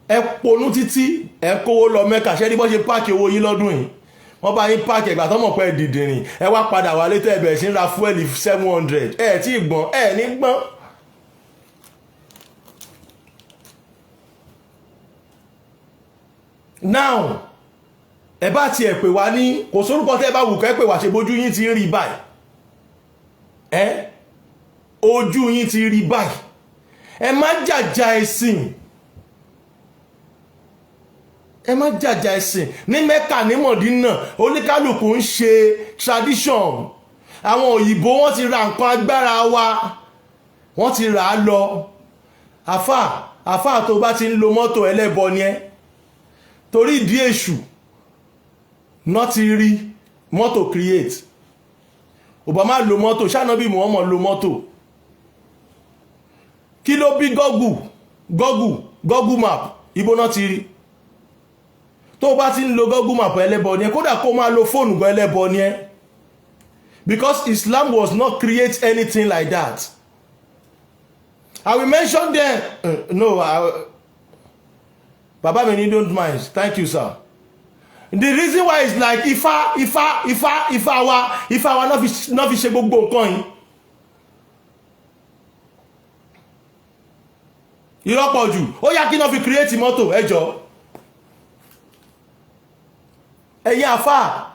Ẹ ponú títí, ẹ kówó lọ Mẹ́kà. Ṣẹ́ ní bọ́ ṣe pack owó yín lọ́dún yìí? Wọ́n bá yín pack ẹ̀gbà tọ́mọ̀ pẹ́ dìdìrìn. Ẹ wá padà wálé tẹ́ ẹ bẹ̀rẹ̀ sí ń ra fuel 700. Ẹ tí ì gbọ́n, ẹ ní gbọ́n. Now, ẹ bá tiẹ̀ pè wá ní kò sórúkọ tẹ́ bá wù kẹ́ pè wá, ṣe bójú yín ti ń rí báyìí? Ẹ ojú yín ti rí báyìí. Ẹ má jàjà ẹ̀sìn, ẹ má jàjà ẹ̀sìn. Ní Mẹ́kà, ní Mọ̀dínà, oníkálukú ń ṣe tradition. Àwọn òyìnbó, wọ́n ti ra nǹkan agbára wa, wọ́n ti rà á lọ. Àfà, àfà tó bá ti ń lo mọ́tò, ẹlẹ́bọ ni ẹ́, torí ìdí èṣù náà ti rí mọ́tò create. Obama lo mọ́tò, ṣáná Muhammad lo mọ́tò. Kí ló bí Google? Google, Google Map, ibo náà ti rí? Tó bá ti ń lo Google Map, ẹlẹ́bọ ni ẹ́. Kódà kó máa lo fóònù gan, ẹlẹ́bọ ni ẹ́, because Islam was not create anything like that. I will mention them. No, baba mi ni don't mind. Thank you, sir. The reason why is like Ifá, Ifá, Ifá, Ifá wa, Ifá wa náà fi ṣe gbogbo nǹkan yìí. Ìrọ́pọ̀ jù. Ó yá, kí náà fi create mọ́tò? Ẹjọ́, ẹ̀yin àfà,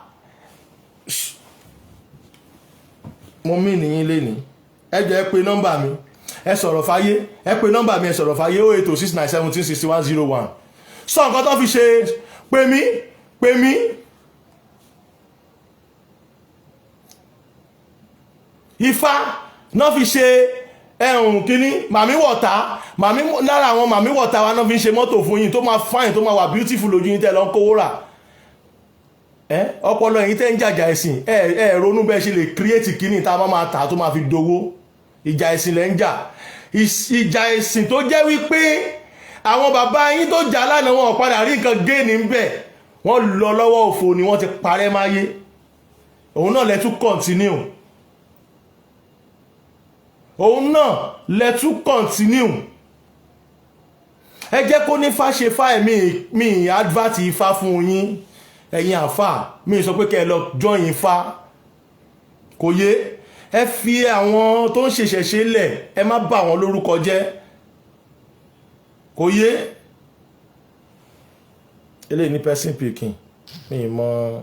mo mí nìyín lénìí. Ẹjọ́, ẹ pe nọ́mbà mi, ẹ sọ̀rọ̀ fáyé. Ẹ pe nọ́mbà mi, ẹ sọ̀rọ̀ fáyé: 08069176101. Sọ nǹkan tó fi ṣe. Pè mí, pè mí. Ifá náà fi ṣe ẹ̀hùn kínní, màmí wọ̀tá, màmí lára àwọn màmí wọ̀tá wa náà fi ń ṣe mọ́tò fún yín tó máa fine, tó máa wà beautiful lójú yín tẹ́ lọ ń kówó rà. Ẹ ọpọlọ yín tẹ́ ń jàjà ẹ̀sìn, ẹ ẹ ronú bẹ́ẹ̀ ṣe lè create kínní tá a máa tà tó máa fi dowó. Ìjà ẹ̀sìn lẹ́ ń jà, ìjà ẹ̀sìn tó jẹ́ wípé àwọn bàbá yín tó jà lánàá, wọn ò padà rí nǹkan géènì ń bẹ̀. Wọ́n lọ lọ́wọ́ òfò ni, wọ́n ti parẹ́ máyé. Òun náà lẹ́tún continue, òun náà lẹ́tún continue. Ẹ jẹ́ kó ní fá ṣe fá. Ẹ̀mí mi advert Ifá fún yín, ẹ̀yin àfà. Mi sọ pé kẹ́ ẹ lọ join Ifá, kò yé. Ẹ fi àwọn tó ń ṣèṣẹ̀ṣe lẹ̀, ẹ má bà wọ́n lórúkọ jẹ́, kò yé. Eléyìí ní person picking mi mọ.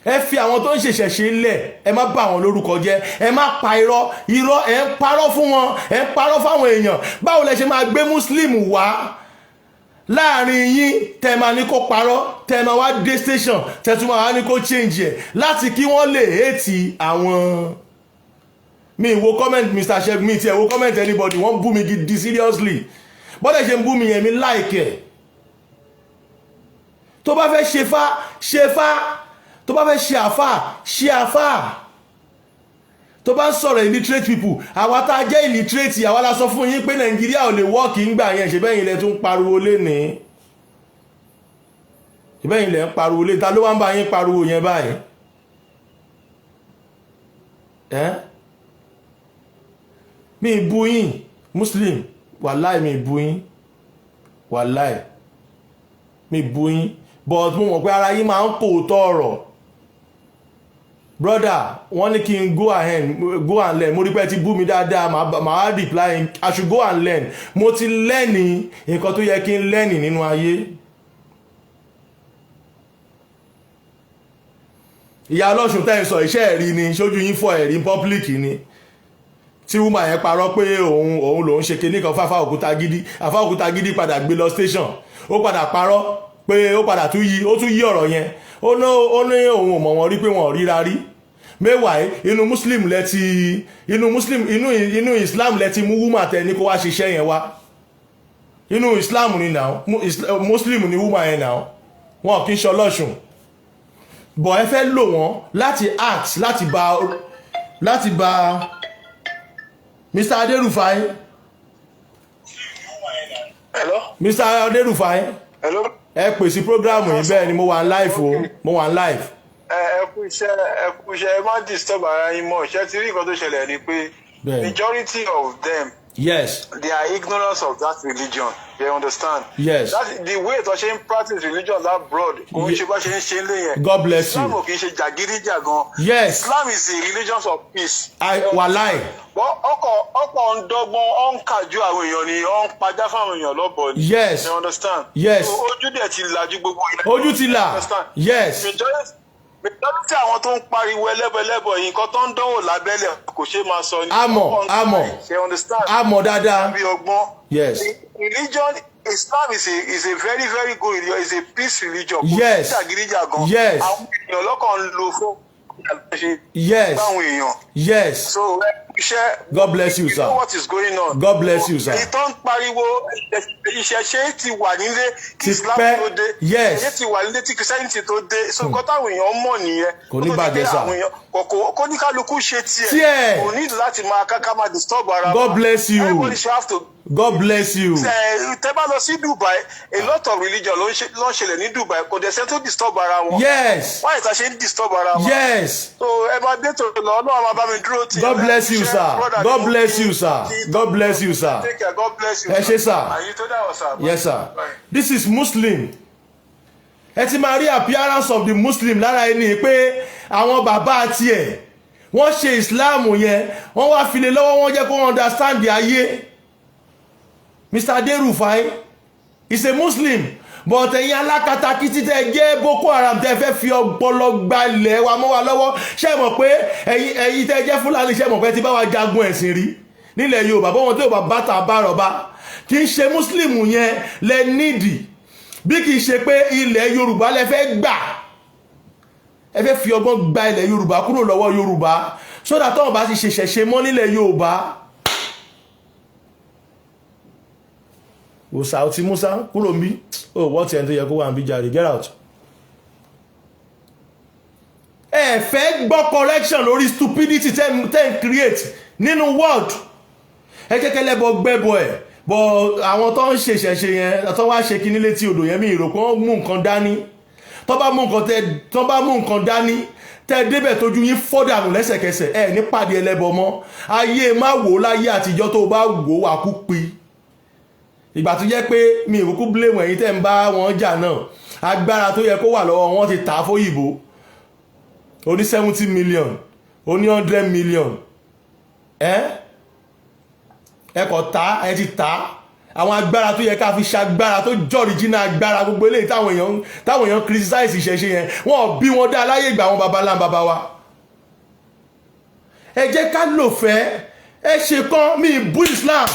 Ẹ fi àwọn tó ń ṣèṣẹ̀ṣe lẹ̀, ẹ má bà wọ́n lórúkọ jẹ́. Ẹ má pa irọ́, irọ́ ẹ ń parọ́ fún wọn, ẹ ń parọ́ fáwọn èèyàn. Báwo lẹ ṣe máa gbé Muslim wá láàrin yín, tẹ máa ní kó parọ́, tẹ máa wá dé station, tẹ tún máa wá ní kó change ẹ̀ láti kí wọ́n lè hate àwọn? Mi wo comment Mr. Ṣẹ́gun, mi tiẹ̀ wo comment anybody. Wọ́n bú mi gidi, seriously. Bọ́dẹ̀ ṣe ń bú mi yẹn, mi like ẹ̀. Tó bá fẹ́ ṣe fá, ṣe fá. Tó bá fẹ́ ṣe àfà, ṣe àfà. Tó bá ń sọ̀rọ̀ illiterate people, àwa tá a jẹ́ illiterate, àwa la sọ fún yín pé Nàìjíríà ò lè work ńgbà yẹn. Ṣe bẹ́yìn lẹ tún pariwo lénìí? Ṣe bẹ́yìn lẹ ń pariwo lé? Ta ló wá ń bá yín pariwo yẹn báyìí? Ẹ́ mi bú yín, Muslim, wàláì, mi bú yín, wàláì, mi bú yín, but mo mọ̀ pé ara yín máa ń kó tọ́ ọ̀rọ̀. Brother, wọ́n ní kí n go ahead, go and learn. Mo rí pé ẹ ti bú mi dáadáa, màá reply. I should go and learn. Mo ti learn nǹkan tó yẹ kí n learn nínú ayé. Ìyá ọlọ́sùn tẹ́ ń sọ, iṣẹ́ ẹ̀rí ni sójú yín fọ ẹ̀rí public ni tí woman yẹn parọ́ pé òun lòún ṣe kinní kan fáfá òkúta gidi. Àfá òkúta gidi padà gbé lọ station, ó padà parọ́ pé ó padà tún yí, ó tún yí ọ̀rọ̀ yẹn. Ó ní òun ò mọ̀ wọ́n rí, pé wọ́n ò ríra rí. Mẹ́wàá inú Muslim lẹ ti, inú Muslim, inú Islam lẹ ti mú woman tẹ ní kó wá ṣiṣẹ́ yẹn wá. Inú Islam ni now, Muslim ni woman yẹn now. Wọn kì í ṣe ọlọ́ṣun, bọ̀ ẹ fẹ́ lò wọ́n láti act, láti ba Mr. Aderufai. Hello? Mr. Aderufai. Hello? Ẹ pè sí program yìí. Bẹ́ẹ̀ ni, mo wà ń live o, mo wà ń live. Ẹ kú iṣẹ́, ẹ kú iṣẹ́. Ẹ má disturb ara yín mọ́. Ṣé ti rí nǹkan tó ṣẹlẹ̀ ni pé majority of them, they are ignorant of that religion. They understand? Yes. That the way tó ṣe ń practice religion abroad, kò ń ṣe bá ṣe ń ṣe lé yẹn. God bless you. Islam ò kì í ṣe jàgídíjàgan. Islam is a religion of peace. I wàláì. Wọ́n ọkọ̀ ń dọ́gbọ́n, ó ń kàjú àwọn èèyàn ni, ó ń pajá fáwọn èèyàn lọ́bọ̀ ni. You understand? Yes. So, ojú dẹ̀ ti lajú gbogbo yẹn. Ojú ti là. You understand? Yes. Majority àwọn tó ń pariwo ẹlẹ́bọ̀ẹlẹ́bọ̀ yìí, nǹkan tó ń dánwò lábẹ́lẹ̀ kò ṣeé máa sọ ni. Àmọ̀, àmọ̀. Ṣe understand? A mọ̀ dáadáa. Bí ọgbọ́n. Religion Islam is a very, very good religion, is a peace religion. Kò sí jàgídíjàgan. Àwọn èèyàn lọ́kàn ń lo fún báwọn èèyàn. So iṣẹ́. God bless you, You sir. know what is going on. God bless you, sir. Èyí tó ń pariwo, ìṣẹ̀ṣe ti wà nílé kí Ti Islam pẹ́. tó dé. Ìṣẹ̀ṣe ti wà nílé tí Christianity tó dé. So nǹkan táwọn èèyàn mọ̀ nìyẹn. Kò ní Kó tó di bàjẹ́, pé sir. àwọn èèyàn kò ní kálukú ṣe tiẹ̀. Tiẹ̀. Kò ní láti máa káká máa disturb ara God wa. bless you. Everybody should have to God bless you. Tẹ́ bá lọ sí Dubai, a lot of religion ló ń ṣẹlẹ̀ ní Dubai. Kò dẹ̀ sẹ́ tó disturb ara wọn. Why ìta ṣe ń disturb ara wọn? So ẹ máa dé tó lọ, Ọlọ́run máa bá mi dúró tì. God bless you, sir. God bless you, sir. God bless you, sir. Take care. God bless you. Ẹ ṣé, sir. Àyè tó dà wọ̀, sir. Yes, sir. Bye. This is Muslim. Ẹ ti máa rí appearance of the Muslim lára ẹni pé àwọn bàbá tiẹ̀ wọ́n ṣe Islam yẹn, wọ́n wá file lọ́wọ́, wọ́n jẹ́ kó understand ayé. Mr. Aderufai is a Muslim, but ẹ̀yin alákatakítí tẹ́ jẹ́ Boko Haram, tẹ́ fẹ́ fi ọpọlọ gbalẹ̀ wa mọ́ wa lọ́wọ́, ṣé mọ̀ pé ẹ̀yin tẹ́ jẹ́ Fúlàní, ṣé mọ̀ pé ti bá wa jagun ẹ̀sìn rí nílẹ̀ Yorùbá? Bọ́wọ́n tí ò bá bàtà bá rọ̀bá, kì í ṣe Muslim yẹn lẹ nídìí, bí kì í ṣe pé ilẹ̀ Yorùbá lẹ fẹ́ gbà. Ẹ fẹ́ fi ọgbọ́n gba ilẹ̀ Yorùbá kúrò lọ́wọ́ Yorùbá, sódà tọ́wọ́n bá ti ṣẹ̀ṣẹ̀ ṣe mọ́ nílẹ̀ Yorùbá. Òsà ọtí Musa kúrò ń bí. Ó wọ́n ti ẹni tó yẹ kó wà ń bí jàre. Get out. Ẹ fẹ́ gbọ́ correction lórí stupidity tẹ́ ń create nínú world. Ẹ jẹ́ kẹ́lẹ́bọ gbẹ́bọ ẹ̀ bọ̀. Àwọn tó ń ṣe ìṣẹ̀ṣe yẹn, tó wá ṣe kíní létí odò yẹn, mi ìrò pé wọ́n mú nǹkan dání. Tó bá mú nǹkan dání, tẹ́ débẹ̀, tójú yín fọ́dànù lẹ́sẹ̀kẹsẹ̀. Ẹ ní pàdé ẹlẹ́bọ mọ́. Ayé má wò ó láyé àtijọ́, tó bá wò ó, wà kú pi. Ìgbà tó jẹ́ pé mi ò kúkú blame ẹ̀yin tẹ́ ń bá wọn jà náà. Agbára tó yẹ kó wà lọ́wọ́ wọn ti tà á fóyìnbó oní 70 million, oní 100 million. Ẹ kò ta, ẹ ti ta àwọn agbára tó yẹ ká fi ṣagbára tó jọ̀rì jìnnà agbára. Gbogbo eléyìí táwọn èèyàn criticize ìṣẹ̀ṣe yẹn, wọn ò bí wọn dá láyé ìgbà àwọn baba ńlá baba wa. Ẹ jẹ́ ká lò fẹ́ ẹ ṣe kán. Mi bú Islam,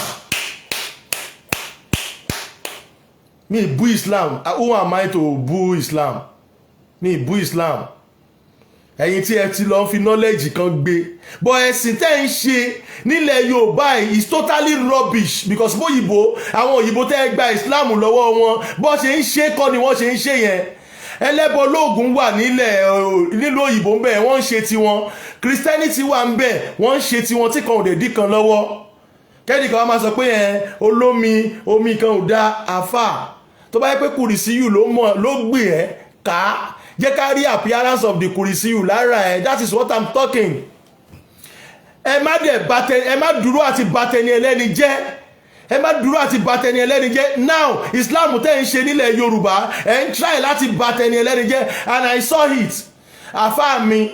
mi bú Islam. Who am I to bú Islam? Mi bú Islam. Ẹ̀yin tí ẹ ti lọ fi knowledge kan gbé but ẹ̀sìn tẹ́ ń ṣe nílẹ̀ Yorùbá is totally rubbish, because bóyìnbó, àwọn òyìnbó tẹ́ ẹ gba Islam lọ́wọ́ wọn, bó ṣe ń ṣe kọ́ ni wọ́n ṣe ń ṣe yẹn. Ẹlẹ́bọ lóògùn wà nílẹ̀ nílùú òyìnbó ń bẹ̀, wọ́n ń ṣe tiwọn. Christianity wà ń bẹ̀, wọ́n ń ṣe tiwọn, tí kan ò dé dí kan lọ́wọ́. Kẹ́nìkan wá máa sọ pé ẹ olómi omi kan ò da. Àfà tó bá yẹ pé kùrìsíyù ló mọ̀ ló gbé ẹ ká, jẹ́ ká rí appearance of the kùrìsíyù lára ẹ. That is what I'm talking. Ẹ má dẹ̀ bàtẹ, ẹ má dúró àti bàtẹni ẹlẹ́ni jẹ́, ẹ má dúró àti bàtẹni ẹlẹ́ni jẹ́. Now, Islam tẹ́ ń ṣe nílẹ̀ Yorùbá, ẹ ń try láti bàtẹni ẹlẹ́ni jẹ́, and I saw it. Àfáà mi,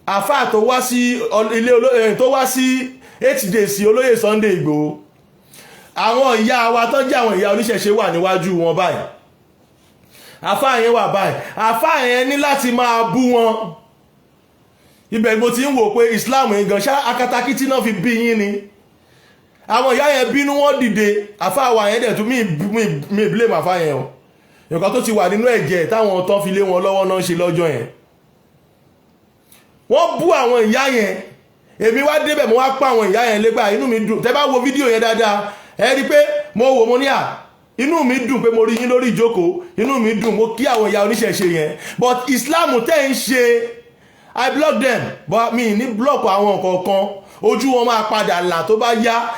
àfáà tó wá sí ilé olóyè, tó wá sí 8 days olóyè Sunday Igboho, àwọn ìyá wa tó jẹ́ àwọn ìyá oníṣẹ̀ṣe wà níwájú wọn báyìí. Àfáà yẹn wà báyìí, àfáà yẹn ní láti máa bú wọn. Ibẹ̀ mo ti ń wò pé Islam yẹn gan ṣá, akatakítí náà fi bí yín ni. Àwọn ìyá yẹn bínú, wọn dìde. Àfáà wa yẹn dẹ̀ tún mi blame àfáà yẹn o. Nǹkan tó ti wà nínú ẹ̀jẹ̀ táwọn tán fi lé wọn lọ́wọ́ náà ṣe lọ́jọ́ yẹn. Wọ́n bú àwọn ìyá yẹn. Èmi wá débẹ̀, mo wá pa àwọn ìyá yẹn légbà. Inú mi dùn. Tẹ́ bá wo fídíò yẹn dáadáa, ẹ rí i pé mo wò, mo ní à, inú mi dùn pé mo rí yín lórí ìjókòó. Inú mi dùn, mo kí àwọn ìyá oníṣẹ̀ṣe yẹn, but Islam tẹ́ ń ṣe, I block them, but mi ní block àwọn kọ̀ọ̀kan. Ojú wọn máa padà là tó bá yá.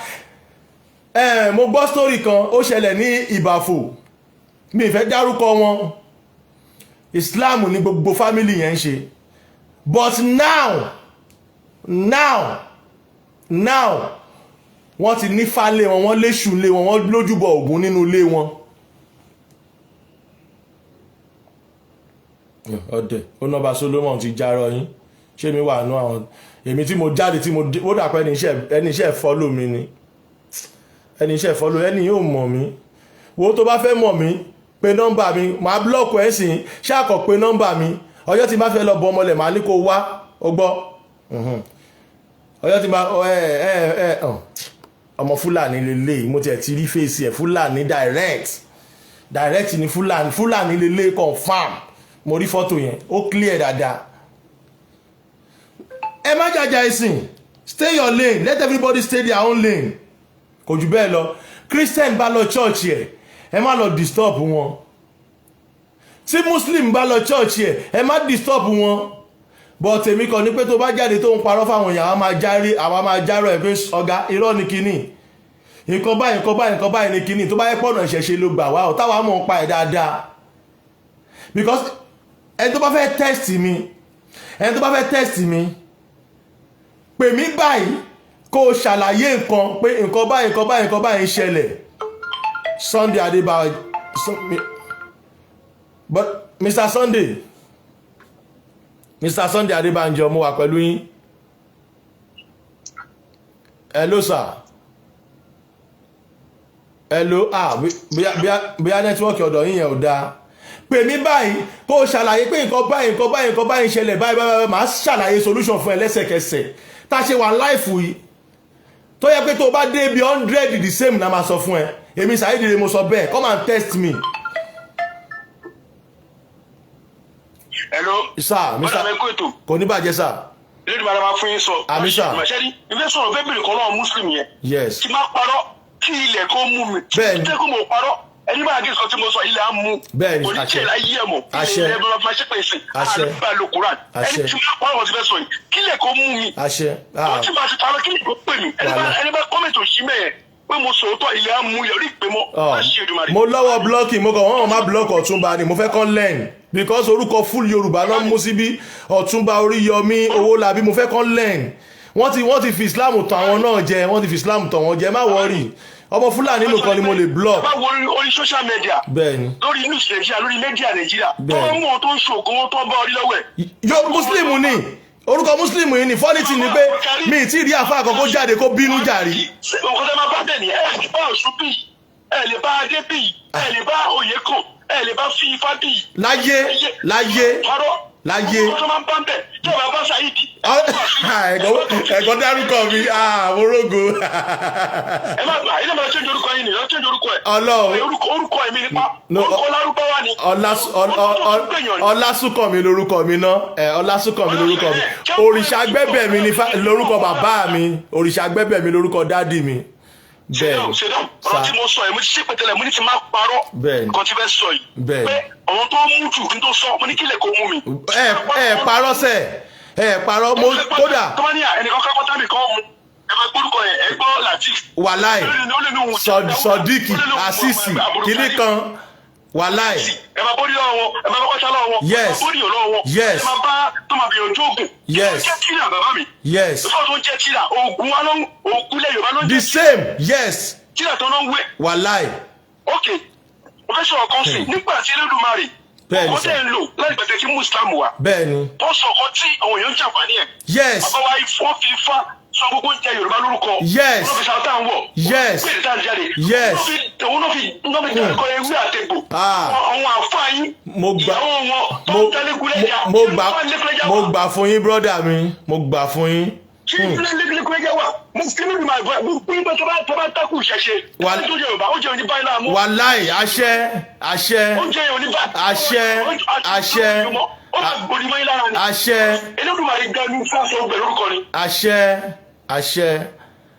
Mo gbọ́ story kan, ó ṣẹlẹ̀ ní Ìbàfò. Mi ì fẹ́ dárúkọ wọn. Islam ní gbogbo family yẹn ń ṣe. But now, now, now, wọ́n ti ní fálé wọn, wọ́n léṣù lé wọn, wọ́n lójúbọ Ògún nínú ilé wọn. Ọdẹ ó nọba Solomon ti jarọ yín. Ṣé mi wà nú àwọn èmi tí mo jáde tí mo ó dàpọ̀ ẹni iṣẹ́ follow mi ni, ẹni iṣẹ́ follow, ẹni yóò mọ̀ mí. Wo tó bá fẹ́ mọ̀ mí, pe nọ́mbà mi, màá block ẹ̀ sìn. Ṣáàkọ̀ pe nọ́mbà mi. Ọjọ́ tí n bá fẹ́ lọ bọ ọmọlẹ̀, màá ní kó wá. Ó gbọ́, ọjọ́ tí n bá ẹ ẹ ẹ ọmọ Fúlàní lélẹ̀, mo tiẹ̀ ti rí face ẹ̀. Fúlàní direct direct ni. Fúlàní, Fúlàní lélẹ̀, confam. Mo rí fọ́tò yẹn, ó clear dáadáa. Ẹ má jàjà ẹ̀sìn. Stay your lane. Let everybody stay their own lane. Kò jù bẹ́ẹ̀ lọ. Christian bá lọ church ẹ̀, ẹ má lọ disturb wọn. Tí Muslim bá lọ church ẹ̀, ẹ má disturb wọn. But èmi kàn ní pé tó bá jáde tó ń parọ́ fáwọn èèyàn, àwọn máa járe, àwọn máa járọ̀ ẹ̀ pé ọ̀gá, irọ́ ni kinní, nǹkan báyìí, nǹkan báyìí, nǹkan báyìí ni kinní. Tó bá yẹ pọ̀nà ìṣẹ̀ṣe ló gbà wá ọ̀, táwa mọ̀ ń pa ẹ̀ dáadáa, because ẹni tó bá fẹ́ test mi, ẹni tó bá fẹ́ test mi, pè mí báyìí kó o ṣàlàyé nǹkan pé nǹkan báyìí, nǹkan báyìí, nǹkan báyìí ń ṣẹlẹ̀. Sunday Adébáyọ̀, but Mr. Sunday, Mr. Sunday Adébánjọ, mo wà pẹ̀lú yín. Hello sir, hello. Ah, bóyá network ọ̀dọ̀ yín yẹn ò dáa. Pè mí báyìí kó o ṣàlàyé pé nǹkan báyìí, nǹkan báyìí, nǹkan báyìí ń ṣẹlẹ̀ báyìí báyìí báyìí. Màá ṣàlàyé solution fún ẹ lẹ́sẹ̀kẹsẹ̀. Tá a ṣe wà live yìí, tó yẹ pé tó o bá dé ibi 100, the same na máa sọ fún ẹ. Èmi Saheed Ire, mo sọ bẹ́ẹ̀. Come and test me. Hello. Sir, Mr. Madam, ẹ kú ètò. Kò ní bàjẹ́ sir. Ilé ìdìbò àdàmà fún yín sọ. Àmín sir. Ṣẹ́ni ìfẹ́ sọ̀rọ̀ fẹ́ bèrè kan náà, Muslim yẹn. Yes. Tí máa parọ́, kí ilẹ̀ kó mú mi. Bẹ́ẹ̀ni. Tí kò mọ̀ parọ́, ẹni máa gé sọ tí mo sọ, ilẹ̀ á mú. Bẹ́ẹ̀ni, Kò ní àṣẹ. tiẹ̀ láyé ẹ̀ mọ̀. Àṣẹ. Ilẹ̀ bá máa ṣe pèsè. Àṣẹ. Àdúgbò ló Quran. Àṣẹ. Ẹni tí máa parọ́ wọn ti fẹ́ sọ yìí, kí ilẹ̀ kó mú mi. Àṣẹ. Tó tí máa ti parọ́, kí ilẹ̀ kó pè mí. Wàhálà. Ẹni bá comment òṣì mẹ́yẹn pé mo sòótọ́, ilẹ̀ á mú yọrí ìpè mọ́. Má ṣe Èdùmàrè. Mo lọ́wọ́ blocking, mo kàn wọ́n má block Ọ̀túnba ni mo fẹ́ kàn learn, because orúkọ full Yorùbá náà mú síbí, Ọ̀túnba Oríyọmí Owólabí. Mo fẹ́ kàn learn. Wọ́n ti fi Islam tàn àwọn náà jẹ, wọ́n ti fi Islam tàn wọ́n jẹ. Má worry, ọmọ Fúlàní nìkan ni mo lè block. Ẹ bá wo orí social media, Bẹ́ẹ̀ni. lórí news Nàìjíríà, lórí media Nàìjíríà, tó Bẹ́ẹ̀ni. ń mú wọn tó ń ṣògùn wọn tó ń bá orí lọ́wọ́ ẹ̀. Yo, Muslim ni orúkọ Muslim yìí ni. Funny ni pé mi ì tí ì rí àfa àkọ́kọ́ jáde kó bínú jàrí. Nǹkan tẹ́ máa bá bẹ̀ ni ẹ lè bá Ọ̀ṣun bì, ẹ lè bá Adé bì, ẹ lè bá Oyèkàn, ẹ lè bá fi Ifá bì. Láyé, láyé, Parọ́. láyé. Nǹkan tó máa ń bá ń bẹ̀ tí ẹ bá bá Saheed. Ẹ̀kọ́ dárúkọ mi, ah, mo rógo. Ẹ má gbà ilé máa ṣe orúkọ yín ni lọ ṣe orúkọ ẹ. Ọlọ́run. Orúkọ ẹ̀mí nípa No, orúkọ Lárúbáwá ni. Ọlásùnkànmí lorúkọ mi ná ẹ. Ọlásùnkànmí lorúkọ mi. Òrìṣà gbẹ́bẹ̀ mi ni lorúkọ bàbá mi, òrìṣà gbẹ́bẹ̀ mi lorúkọ daddy mi. Bẹ́ẹ̀. Ṣèdán, ọ̀rọ̀ tí mo sọ yìí, mo ti ṣépè tẹ́lẹ̀, mo ní ti máa parọ́. Bẹ́ẹ̀ni. Nǹkan tí fẹ́ sọ yìí, Bẹ́ẹ̀ni. pé àwọn tó mú jù kí n tó sọ, mo ní kílẹ̀ kó mú mi. Ẹ ẹ parọ́ sẹ̀, ẹ parọ́ mo kódà. Tó bá ní à ẹnìkan kápọ́ tábì kan mú, ẹ máa gbórúkọ yẹn, ẹ gbọ́ Latif. Wàláì, Sọdíkì Àṣìṣì kìíní kan, wàláì. Ẹ máa bórí lọ́wọ́ wọn, ẹ máa bá kọ́ṣá lọ́wọ́ wọn, Yes. ẹ máa bórí lọ́wọ́ wọn, Yes. ẹ máa bá tó máa fi ojú oògùn. Yes. Tó ń jẹ́ tíra bàbá mi. Yes. Tó ń jẹ́ tíra oògùn wa ló ń oògùn lẹ̀ Yorùbá ló ń The jẹ́ same, yes. tíra tó ń wé. Wàláì. Ok, mo fẹ́ sọ̀rọ̀ kan sí nígbà tí Elédùmarè Bẹ́ẹ̀ni, ọkọ sir. tẹ̀ ń lò láti gbàtẹ́ kí Muslim wà, Bẹ́ẹ̀ni. tó sọ ọkọ tí àwọn èèyàn ń jàǹfààní ẹ̀. Yes. Bàbá wa, wọ́n fi ifá sọ gbogbo oúnjẹ Yorùbá lórúkọ. Yes. Wọ́n fi ṣàtà ń wọ̀. Yes. Wọ́n fi èdè jáde. Yes. Òun náà fi dárúkọ ewé àtegbò. Ah. Àwọn àfáà yín, Mo gbà ìyàwó wọn tó mo ń tẹ́lẹ̀kúlẹ̀jà. mo gbà, mo gbà fún yín, brother mi, mo gbà fún yín. Kí lẹ́lẹ́kúlẹ́jà wà, Mùsùlùmí ni màá gbọ́ gbogbo tó bá tákù ìṣẹ̀ṣe. Tó jẹ Yorùbá, ó jẹ òní báyìí láàmú. Wàláì, àṣẹ, àṣẹ. Oúnjẹ yẹn òní bá. Àṣẹ, àṣẹ. Ó máa gbòdì mọ́ yín lára ni. Àṣẹ. Elédùmarè gbẹnu fá sọ gbẹ lórúkọ ni. Àṣẹ, àṣẹ.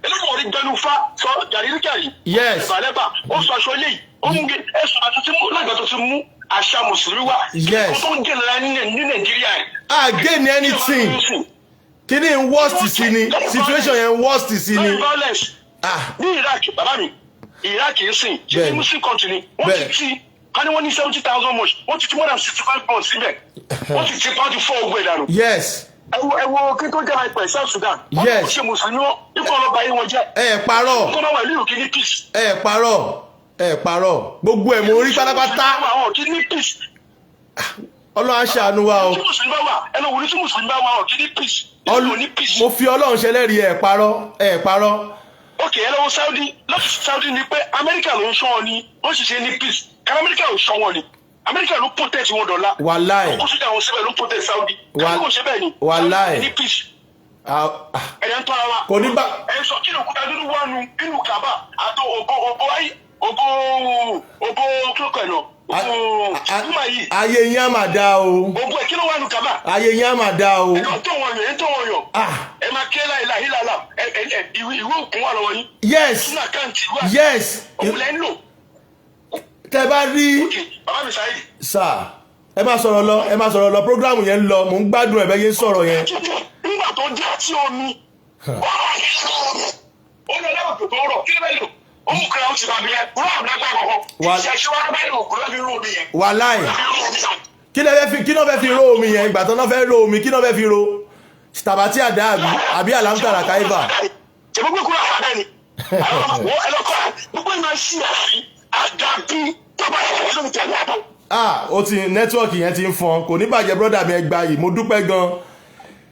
Elédùmarè gbẹnu fá sọ gàrí ní gàrí. Yes. Ẹ̀bà lẹ́bà, ó sọ aṣọ eléyìí, ó mú gé ẹ̀sùn àti tí mú lágbà tó ti mú àṣà mùsùlùmí wá. Yes. Kó tó ń gé lára ní Nàìjíríà ẹ̀. Ah, gain anything, kíní ń worst sí ni, situation yẹn ń worst sí ni. Lórí violence Ah. ní Iraq, bàbá mi, Iraq ń sìn ṣe ní Bẹ́ẹ̀ni. Muslim country ni wọ́n ti Bẹ́ẹ̀. ti Ká ní wọ́n ní 70,000 mosque, wọ́n ti ti more than 65 mosques síbẹ̀. Wọ́n sì ti pa ti fọ́ ogun ẹ̀ dànù. Ẹ wo kí tó jẹ́ àìpẹ́ South Sudan. Wọ́n kò ṣe mùsùlùmí wọn, ikú ọlọ́ba yìí wọn jẹ́. Ẹ parọ́. Kó má wà ìlú kí ní peace. Ẹ parọ́, ẹ parọ́, gbogbo ẹ̀ mo rí pátápátá. Àwọn kí ní peace. Ọlọ́run á ṣàánú wa o. Tí mùsùlùmí bá wà, ẹ lọ wò ní tí mùsùlùmí bá wà, ọ̀ kí ní peace. Ìlú ò ní peace. Mo fi Ọlọ́run ṣẹlẹ́rìí, ẹ parọ́, ẹ parọ́. Ok, ẹ lọ́wọ́ Saudi lọ́sì. Saudi ni pé Amẹ́ríkà ló ń ṣọ́ wọn ni wọ́n sì ṣe ní peace. Kára Amẹ́ríkà ò ṣọ́ wọn ni, Amẹ́ríkà ló protect wọn dọ̀la. Wàláì. Kó sójà wọn síbẹ̀ ló protect Saudi. Kára kò ṣe bẹ́ẹ̀ ni. Wàláì. Saudi ní peace. Ah, ah. Ẹ̀yà ń tọ́ra wa. Kò ní bá- Ẹ̀ sọ kí ló kúta dúdú wà nù inú Kaba àti ògo ògo ayé ògo ògo kílókọ̀ ẹ̀ náà, ògo ìgbìmọ̀ yìí. Ayé yín á mà dáa o. Ògo ẹ̀ kí ló wà nù Kaba? Ayé yín á mà dáa o. Ẹ̀ tó wọn yàn, ẹ̀ tó wọn yàn. Ah. Ẹ máa ké láìláì hílàlà, ẹ ẹ ẹ ìwé òkun wà lọ́wọ́ yín. Sínú account ìwé òun lẹ́ ń lò. Tẹ bá rí. Ok, bàbá mi Saheed. Sà, ẹ má sọ̀rọ̀ lọ, ẹ má sọ̀rọ̀ lọ. Program yẹn ń lọ, mò ń gbádùn ẹ̀ bẹ́ẹ̀ yẹn sọ̀rọ̀ yẹn. Nígbà tó dé tí omi ó lọ lẹ́wọ̀n tó rọ̀, kí ló bẹ́ẹ̀ lò ó mú kíra ó ti bàbí yẹn kúrò àbúrò àgbà kọ̀ọ̀kan ìṣẹ̀ṣẹ̀ wa bẹ́ẹ̀ lò kúrò bí rú omi yẹn. Wàláì, kí lẹ fẹ́ fi, kí náà fẹ́ fi ró omi yẹn? Ìgbà tó náà fẹ́ ró omi, kí náà fẹ́ fi ró tàbátí àdá àbí àlámtàrà káífà? Ṣe gbogbo kúrò àbá ni àwọn ẹlọ́kọ̀ gbogbo ìmọ̀ sí àfi àdàbí tó bá yẹ lómi tẹ̀lé àbọ̀. Ah, ó ti network yẹn ti ń fọn. Kò ní bàjẹ́, brother mi, ẹ gba yìí, mo dúpẹ́ gan.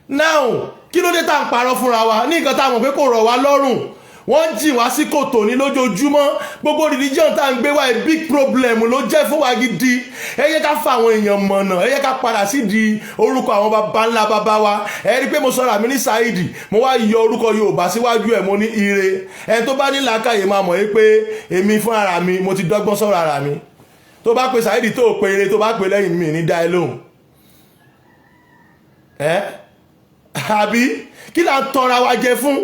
Now, kí ló dé tá à ń parọ́ fúnra wa ní nǹkan tá a mọ̀ pé kò rọ̀ wá lọ́rùn? Wọ́n jì wá sí kòtò ní lójoojúmọ́. Gbogbo religion tá à ń gbé wá, a big problem ló jẹ́ fún wa gidi. Ẹ yẹ ká fa àwọn èèyàn mọ̀nà, ẹ yẹ ká padà sí di orúkọ àwọn baba ńlá baba wa. Ẹ rí i pé mo sọ̀rọ̀ àmì ní Saheed, mo wá yọ orúkọ Yorùbá síwájú ẹ̀, mo ní ire. Ẹni tó bá ní làákàyè máa mọ̀ yí pé èmi fún ara mi, mo ti dọ́gbọ́n sọ̀rọ̀ ara mi. Tó bá pe Saheed, tó pe ire, tó bá pe lẹ́yìn mi, ní dá ẹ lóhùn ẹ. Àbí kí là ń tọra wa jẹ fún?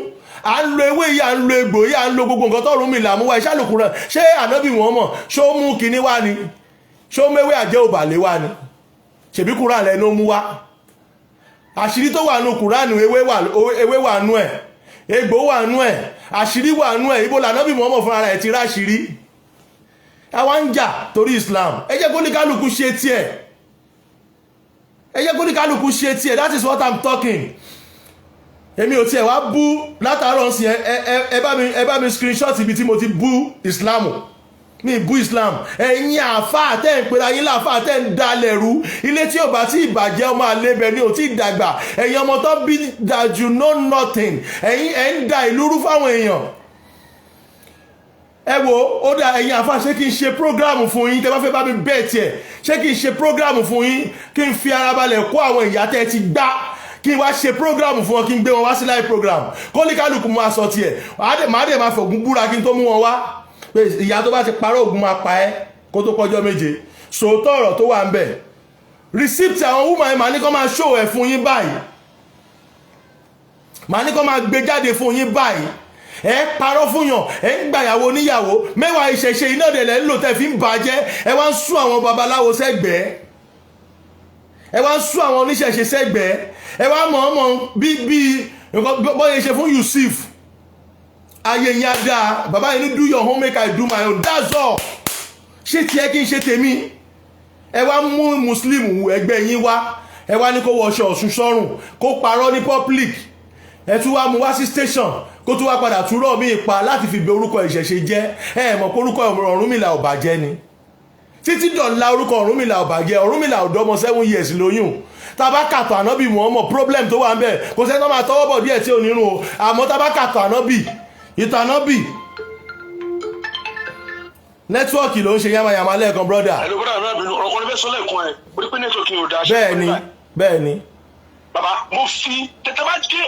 À ń lo ewé yìí, à ń lo egbò yìí, à ń lo gbogbo nǹkan tọrùn mi làmú wa. Iṣẹ́ àlòkù rẹ̀ ṣé ànábì wọn mọ̀? Ṣó mú kinní wá ni? Ṣó méwé àjẹ́ òbàlẹ̀ wá ni? Ṣèbí Kúránì lẹ́nu mú wá. Àṣírí tó wà nù Kúránì, ewé wà nù ẹ̀, egbò wà nù ẹ̀, àṣírí wà nù ẹ̀. Ibo lànábì wọn mọ̀ fúnra rẹ̀ ti ráṣírí? Àwa ń jà torí Islam. Ẹ jẹ́ kó ní kálukú ṣe tiẹ̀, ẹ jẹ́ kó ní kálukú ṣe tiẹ̀. That is what I'm talking. Èmi ò tiẹ̀ wá bú látàárọ̀ sí. Ẹ bá mi screenshot ibi tí mo ti bú Islam. Mi bú Islam. Ẹ̀yin àáfàá tẹ́ ń pera yín láàfáà, tẹ́ ń dalẹ̀ rú ilé tí ò bá tí ìbàjẹ́, ọmọ àlebẹ̀ ni ò tí ì dàgbà. Ẹ̀yin ọmọ tó bí that you know nothing, ẹ̀yin ẹ̀ ń da ìlú rú fáwọn èèyàn. Ẹ wo, ó dà, ẹ̀yin àáfàá, ṣé kí n ṣe program fún yín? Tẹ́ bá fẹ́ bá mi bẹ́ẹ̀ tiẹ̀, ṣé kí n ṣe program fún yín, kí n fi ara balẹ̀ kó àwọn ìyá tẹ́ ti gbá, kí n wá ṣe program fún wọn, kí n gbé wọn wá sí live program, kó ní kálukú máa sọ tiẹ̀? Màá dẹ̀ máa fògùn búra kí n tó mú wọn wá pé ìyá tó bá ti parọ́, ògùn máa pa ẹ́ kó tó pọ́jọ́ 7. Sòótọ́ ọ̀rọ̀ tó wà ń bẹ̀, receipt àwọn woman yẹn, màá ní kó máa show ẹ̀ fún yín báyìí, màá ní kó máa gbé jáde fún yín báyìí. Ẹ parọ́ fún yàn, ẹ ń gbàyàwó oníyàwó mẹ́wàá. Ìṣẹ̀ṣe iná dẹ̀lẹ̀ ń lò tẹ́ fi ń bàjẹ́. Ẹ wá ń sún àwọn babaláwo sẹ́gbẹ̀ẹ́, ẹ wá ń sún àwọn oníṣẹ̀ṣe sẹ́gbẹ̀ẹ́. Ẹ wá mọ̀ọ́mọ̀ bí bí nǹkan bọ́yẹ ṣe fún Yusuf. Ayé yín á dáa. Bàbá yìí ní, "Do your own, make I do my own." That's all. Ṣé tiẹ̀ kí n ṣe tèmi? Ẹ wá mú Muslim ẹgbẹ́ yín wá, ẹ wá ní kó wọṣọ Ọ̀ṣun sọ́rùn, kó parọ́ ní public. Ẹ tún wá mú wá sí station, kó tún wá padà túrọ̀ mí pa láti fi bẹ orúkọ ìṣẹ̀ṣe jẹ́. Ẹ mọ̀ pé orúkọ Ọ̀rúnmìlà ò bàjẹ́ ni títí dọ̀la. Orúkọ Ọ̀rúnmìlà ò bàjẹ́. Ọ̀rúnmìlà ò dọ́mọ 7 years lóyún. Tá bá kàtọ̀ ànábì Muhammad, problem tó wà ń bẹ̀, kò sẹ́ni tó máa tọwọ́ bọ̀ díẹ̀ tí ò nírun o. Àmọ́ tá bá kàtọ̀ ànábì, ìtàn ànábì, network ló ń ṣe yamayama lẹ́ẹ̀kan, brother. Ẹ̀lú brother mi, àbínú ọ̀rọ̀ kan ní fẹ́ sọ lẹ́ẹ̀kan ẹ̀, o rí pé network yìí ò dáa. Bẹ́ẹ̀ ni, bẹ́ẹ̀ ni. Bàbá, mo fi tètè bá dé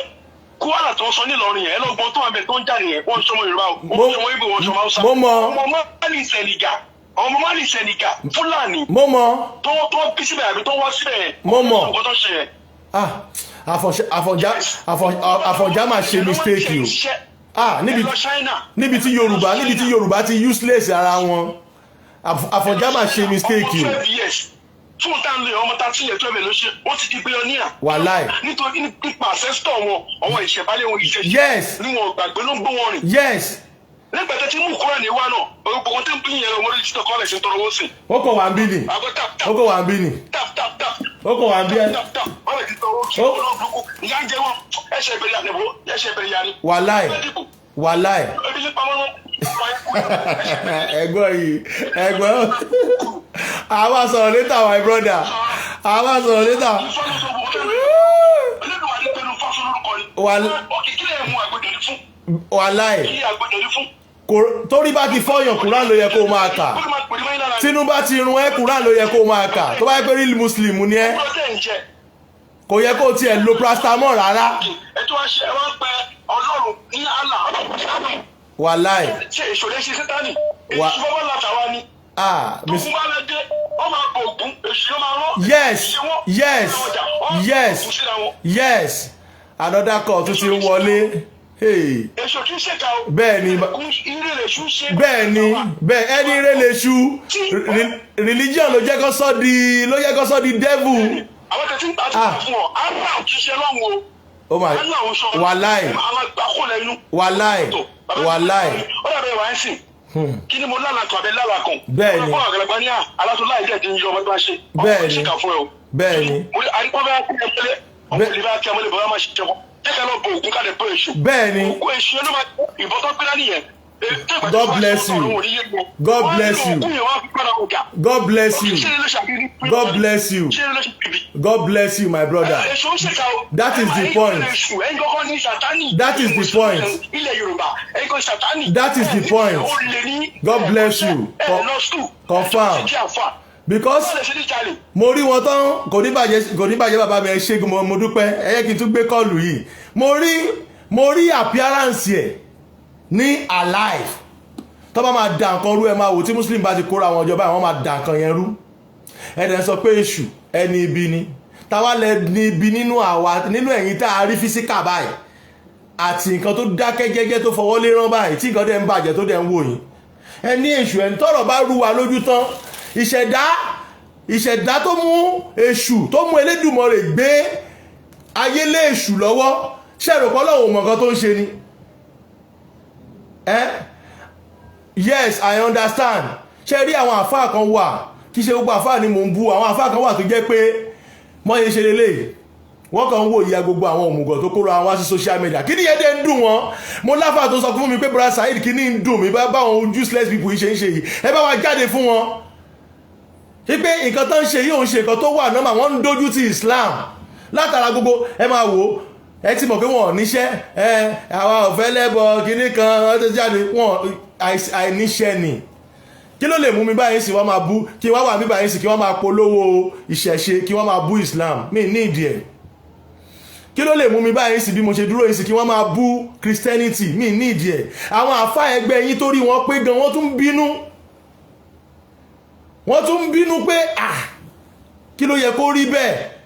Kwara tó ń sọ nílọrin yẹn, ẹ lọ́gbọ́n tó wà bẹ̀ tó ń jáde yẹn, wọ́n ń sọmọ Yorùbá o, wọ́n ń sọmọ Ìgbò, wọ́n ń sọmọ Haúsá. Mo mọ. Ọmọ Mali Senegal, ọmọ Mali Senegal, Fúlàní Mo mọ. tó bí síbẹ̀ àbí tó wá síbẹ̀ yẹn. Mo mọ. Nǹkan tó ṣe yẹn. Ah, Àfọ̀njá, Àfọ̀njá máa ṣe mistake o. Ah, níbi Ẹ lọ China. níbi tí Yorùbá ti useless ara wọn. Àfọ̀njá máa ṣe mistake Ọmọ o. 12 years fún tá ń lè ọmọ 13 years, 12 ló ṣe, ó ti di billionaire. Wàláì. Nítorí nípa ancestor wọn, àwọn ìṣẹ̀bálẹ̀ wọn, ìṣẹ̀ṣẹ̀ ní wọn gbàgbé ló ń gbé wọn rìn. Yes. Nígbà tó ti mú kúrò ní wa náà, gbogbo ohun tó ń bí yẹn lọ, mo rí títọ́ kọ́lẹ̀ sí ń tọrọ owó sí. Ó kọ̀ wá ń bí ni. Àgọ́ tap tap. Ó kọ̀ wá ń bí ni. Tap tap tap. Ó kọ̀ wá ń bí ẹ. Tap tap, wọ́n lè ti tọrọ owó sí ọlọ́run burúkú. Ìyá ń jẹ wọn, ẹsẹ̀ ìbẹ̀rẹ̀ yà ni, ẹsẹ̀ ìbẹ̀rẹ̀ yà ni. Wàláì, wàláì. Ebi ní pamọ́ wọn. Ẹ̀gbọ́n yìí, ẹ̀gbọ́n, àwa sọ̀rọ̀ later, my brother, àwa sọ̀rọ̀ later. Wàláì, torí bá ti fọyàn, Kùrán ló yẹ kó máa kà. Tinubu ti run ẹ, Kùrán ló yẹ kó máa kà. Tó bá yẹ pé real Muslim ni ẹ, kò yẹ kó tiẹ̀ lo paracetamol rárá. Ẹ tó wá ṣe, ẹ wá ń pẹ Ọlọ́run ní Allah, Ọlọ́run. Wàláì. Ṣe èso lè ṣe sítánì, èso bọ́bá látàwá ni. Ah. Tógun bá lẹ dé, wọ́n máa bọ Ògún, èṣù yóò máa rán. Yes, another call tún ti ń wọlé. Èṣù kì í ṣèkà o. Bẹ́ẹ̀ ni. Ire lè ṣú ṣe. Bẹ́ẹ̀ ni, bẹ́ẹ̀, ẹni ire lè ṣú. Religion ló jẹ́ kó sọ di, ló jẹ́ kó sọ di devil. Àwọn tẹ̀sí ń gbà fún ọ, Allah kì í ṣe lọ́hùn o. Oh my, wàláì. Àwọn àgbà kò lẹ́nu. Wàláì, wàláì. Ó dàbẹ̀ wá ń sìn. Kí ni mo lálàá kan àbẹ lálàá kan? Bẹ́ẹ̀ni. Ọlọ́pàá àgbàlagbà ní à alátó láì dẹ̀ ti ń yọ ọmọ tó bá ṣe. Bẹ́ẹ̀ni. Ọmọ ṣìkà fún ẹ o. Bẹ́ẹ̀ni. Mo ní àdìpọ́ bẹ́ẹ̀ kí ẹ mọ́lẹ̀. Ọmọ ìlú bá kí ẹ mọ́lẹ̀, bọ́lá máa ṣiṣẹ́ wọn. Jẹ́ ká lọ bọ Ògún, ká lè bọ èṣù. Bẹ́ẹ̀ni. Ògún, èṣù ló máa ìbọn tó gbé dání yẹn. God bless you. God bless you. God bless you. God bless you. God bless you, my brother. That is the point. That is the point. That is the point. God bless you. Confirm. Because mo rí wọn tán, kò ní bàjẹ́, kò ní bàjẹ́. Bàbá mi, ẹ ṣé, mo dúpẹ́. Ẹ yẹ kí n tún gbé call yìí. Mo rí appearance ẹ̀ ní alive. Tó bá máa da nǹkan rú, ẹ máa wò, tí Muslim bá ti kóra àwọn ìjọba, àwọn máa da nǹkan yẹn rú. Ẹ dẹ̀ ń sọ pé èṣù ẹni ibi ni. Táwa lẹ ní ibi nínú àwa, nínú ẹ̀yìn tá a rí physical báyìí àti nǹkan tó dákẹ́ jẹ́jẹ́, tó fọwọ́ lérán báyìí, tí nǹkan dẹ̀ ń bàjẹ́, tó dẹ̀ ń wò yín, ẹ ní èṣù. Ẹni tọ́rọ̀ bá rú wa lójú tán, ìṣẹ̀dá tó mú èṣù, tó mú Elédùmarè gbé ayé lé èṣù lọ́wọ́, ṣẹ̀rò pé Ọlọ́run ò mọ̀ nǹkan tó ń ṣe ni eh? Yes, I understand. Ṣe rí, àwọn àfáà kan wà, kì í ṣe gbogbo àfáà ni mò ń bú. Àwọn àfáà kan wà tó jẹ́ pé mọ́yé ṣe lélẹ̀, wọ́n kàn ń wò ìyá gbogbo àwọn òmùgọ̀ tó kóra wá sí social media. Kí ni yẹn dé ń dùn wọ́n? Mo láfà tó sọ fún mi pé, "Brother Saheed, kí ni ń dùn mí báwọn useless people yìí ṣe ń ṣe yìí? Ẹ bá wa jáde fún wọn wípé nǹkan tó ń ṣe yìí ò ń ṣe nǹkan tó wà normal. Wọ́n ń dojú ti Islam látara gbogbo." Ẹ máa wò ó, ẹ ti mọ̀ pé wọn ò níṣẹ́. Ẹ àwa ò fẹ́ lẹ́bọ kínní kan, wọ́n ti jáde wọn, àìníṣẹ́ ni. Kí ló lè mú mi báyìí sí wọ́n máa bú, kí wọ́n wà mí báyìí sí kí wọ́n máa polówó ìṣẹ̀ṣe, kí wọ́n máa bú Islam? Mi ní ìdí ẹ̀. Kí ló lè mú mi báyìí sí bí mo ṣe dúró yìí sí kí wọ́n máa bú Christianity? Mi ní ìdí ẹ̀. Àwọn àfa ẹgbẹ́ yín torí wọ́n pé gan, wọ́n tún bínú, wọ́n tún bínú pé, ah, kí ló yẹ kó rí bẹ́ẹ̀?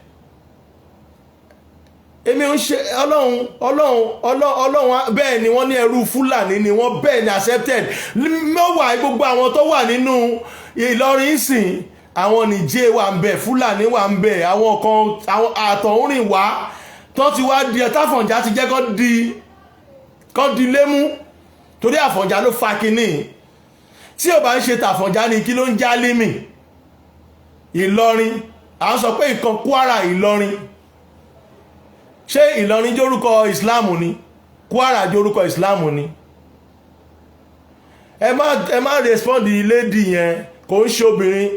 Èmi ń ṣe Ọlọ́run, Ọlọ́run, Ọlọ́run. Bẹ́ẹ̀ ni wọ́n ní ẹrú Fúlàní ni wọ́n. Bẹ́ẹ̀ ni, accepted. Mẹ́wàá gbogbo àwọn tó wà nínú Ìlọrin sìn, àwọn Nìjẹ́ wà ń bẹ̀, Fúlàní wà ń bẹ̀, àwọn kan, àwọn àtọ̀húnrìn wá tó ti wá di táfọ̀njá ti jẹ́ kọ́ di lémú, torí Àfọ̀njá ló fa kínní. Tí ò bá ń ṣe tàfọ̀njá ni, kí ló ń já límì Ìlọrin? À ń sọ pé nǹkan Kwara, Ìlọrin, ṣé Ìlọrin jórúkọ Islam ni? Kwara jórúkọ Islam ni? Ẹ má respond lady yẹn, kò ń ṣe obìnrin.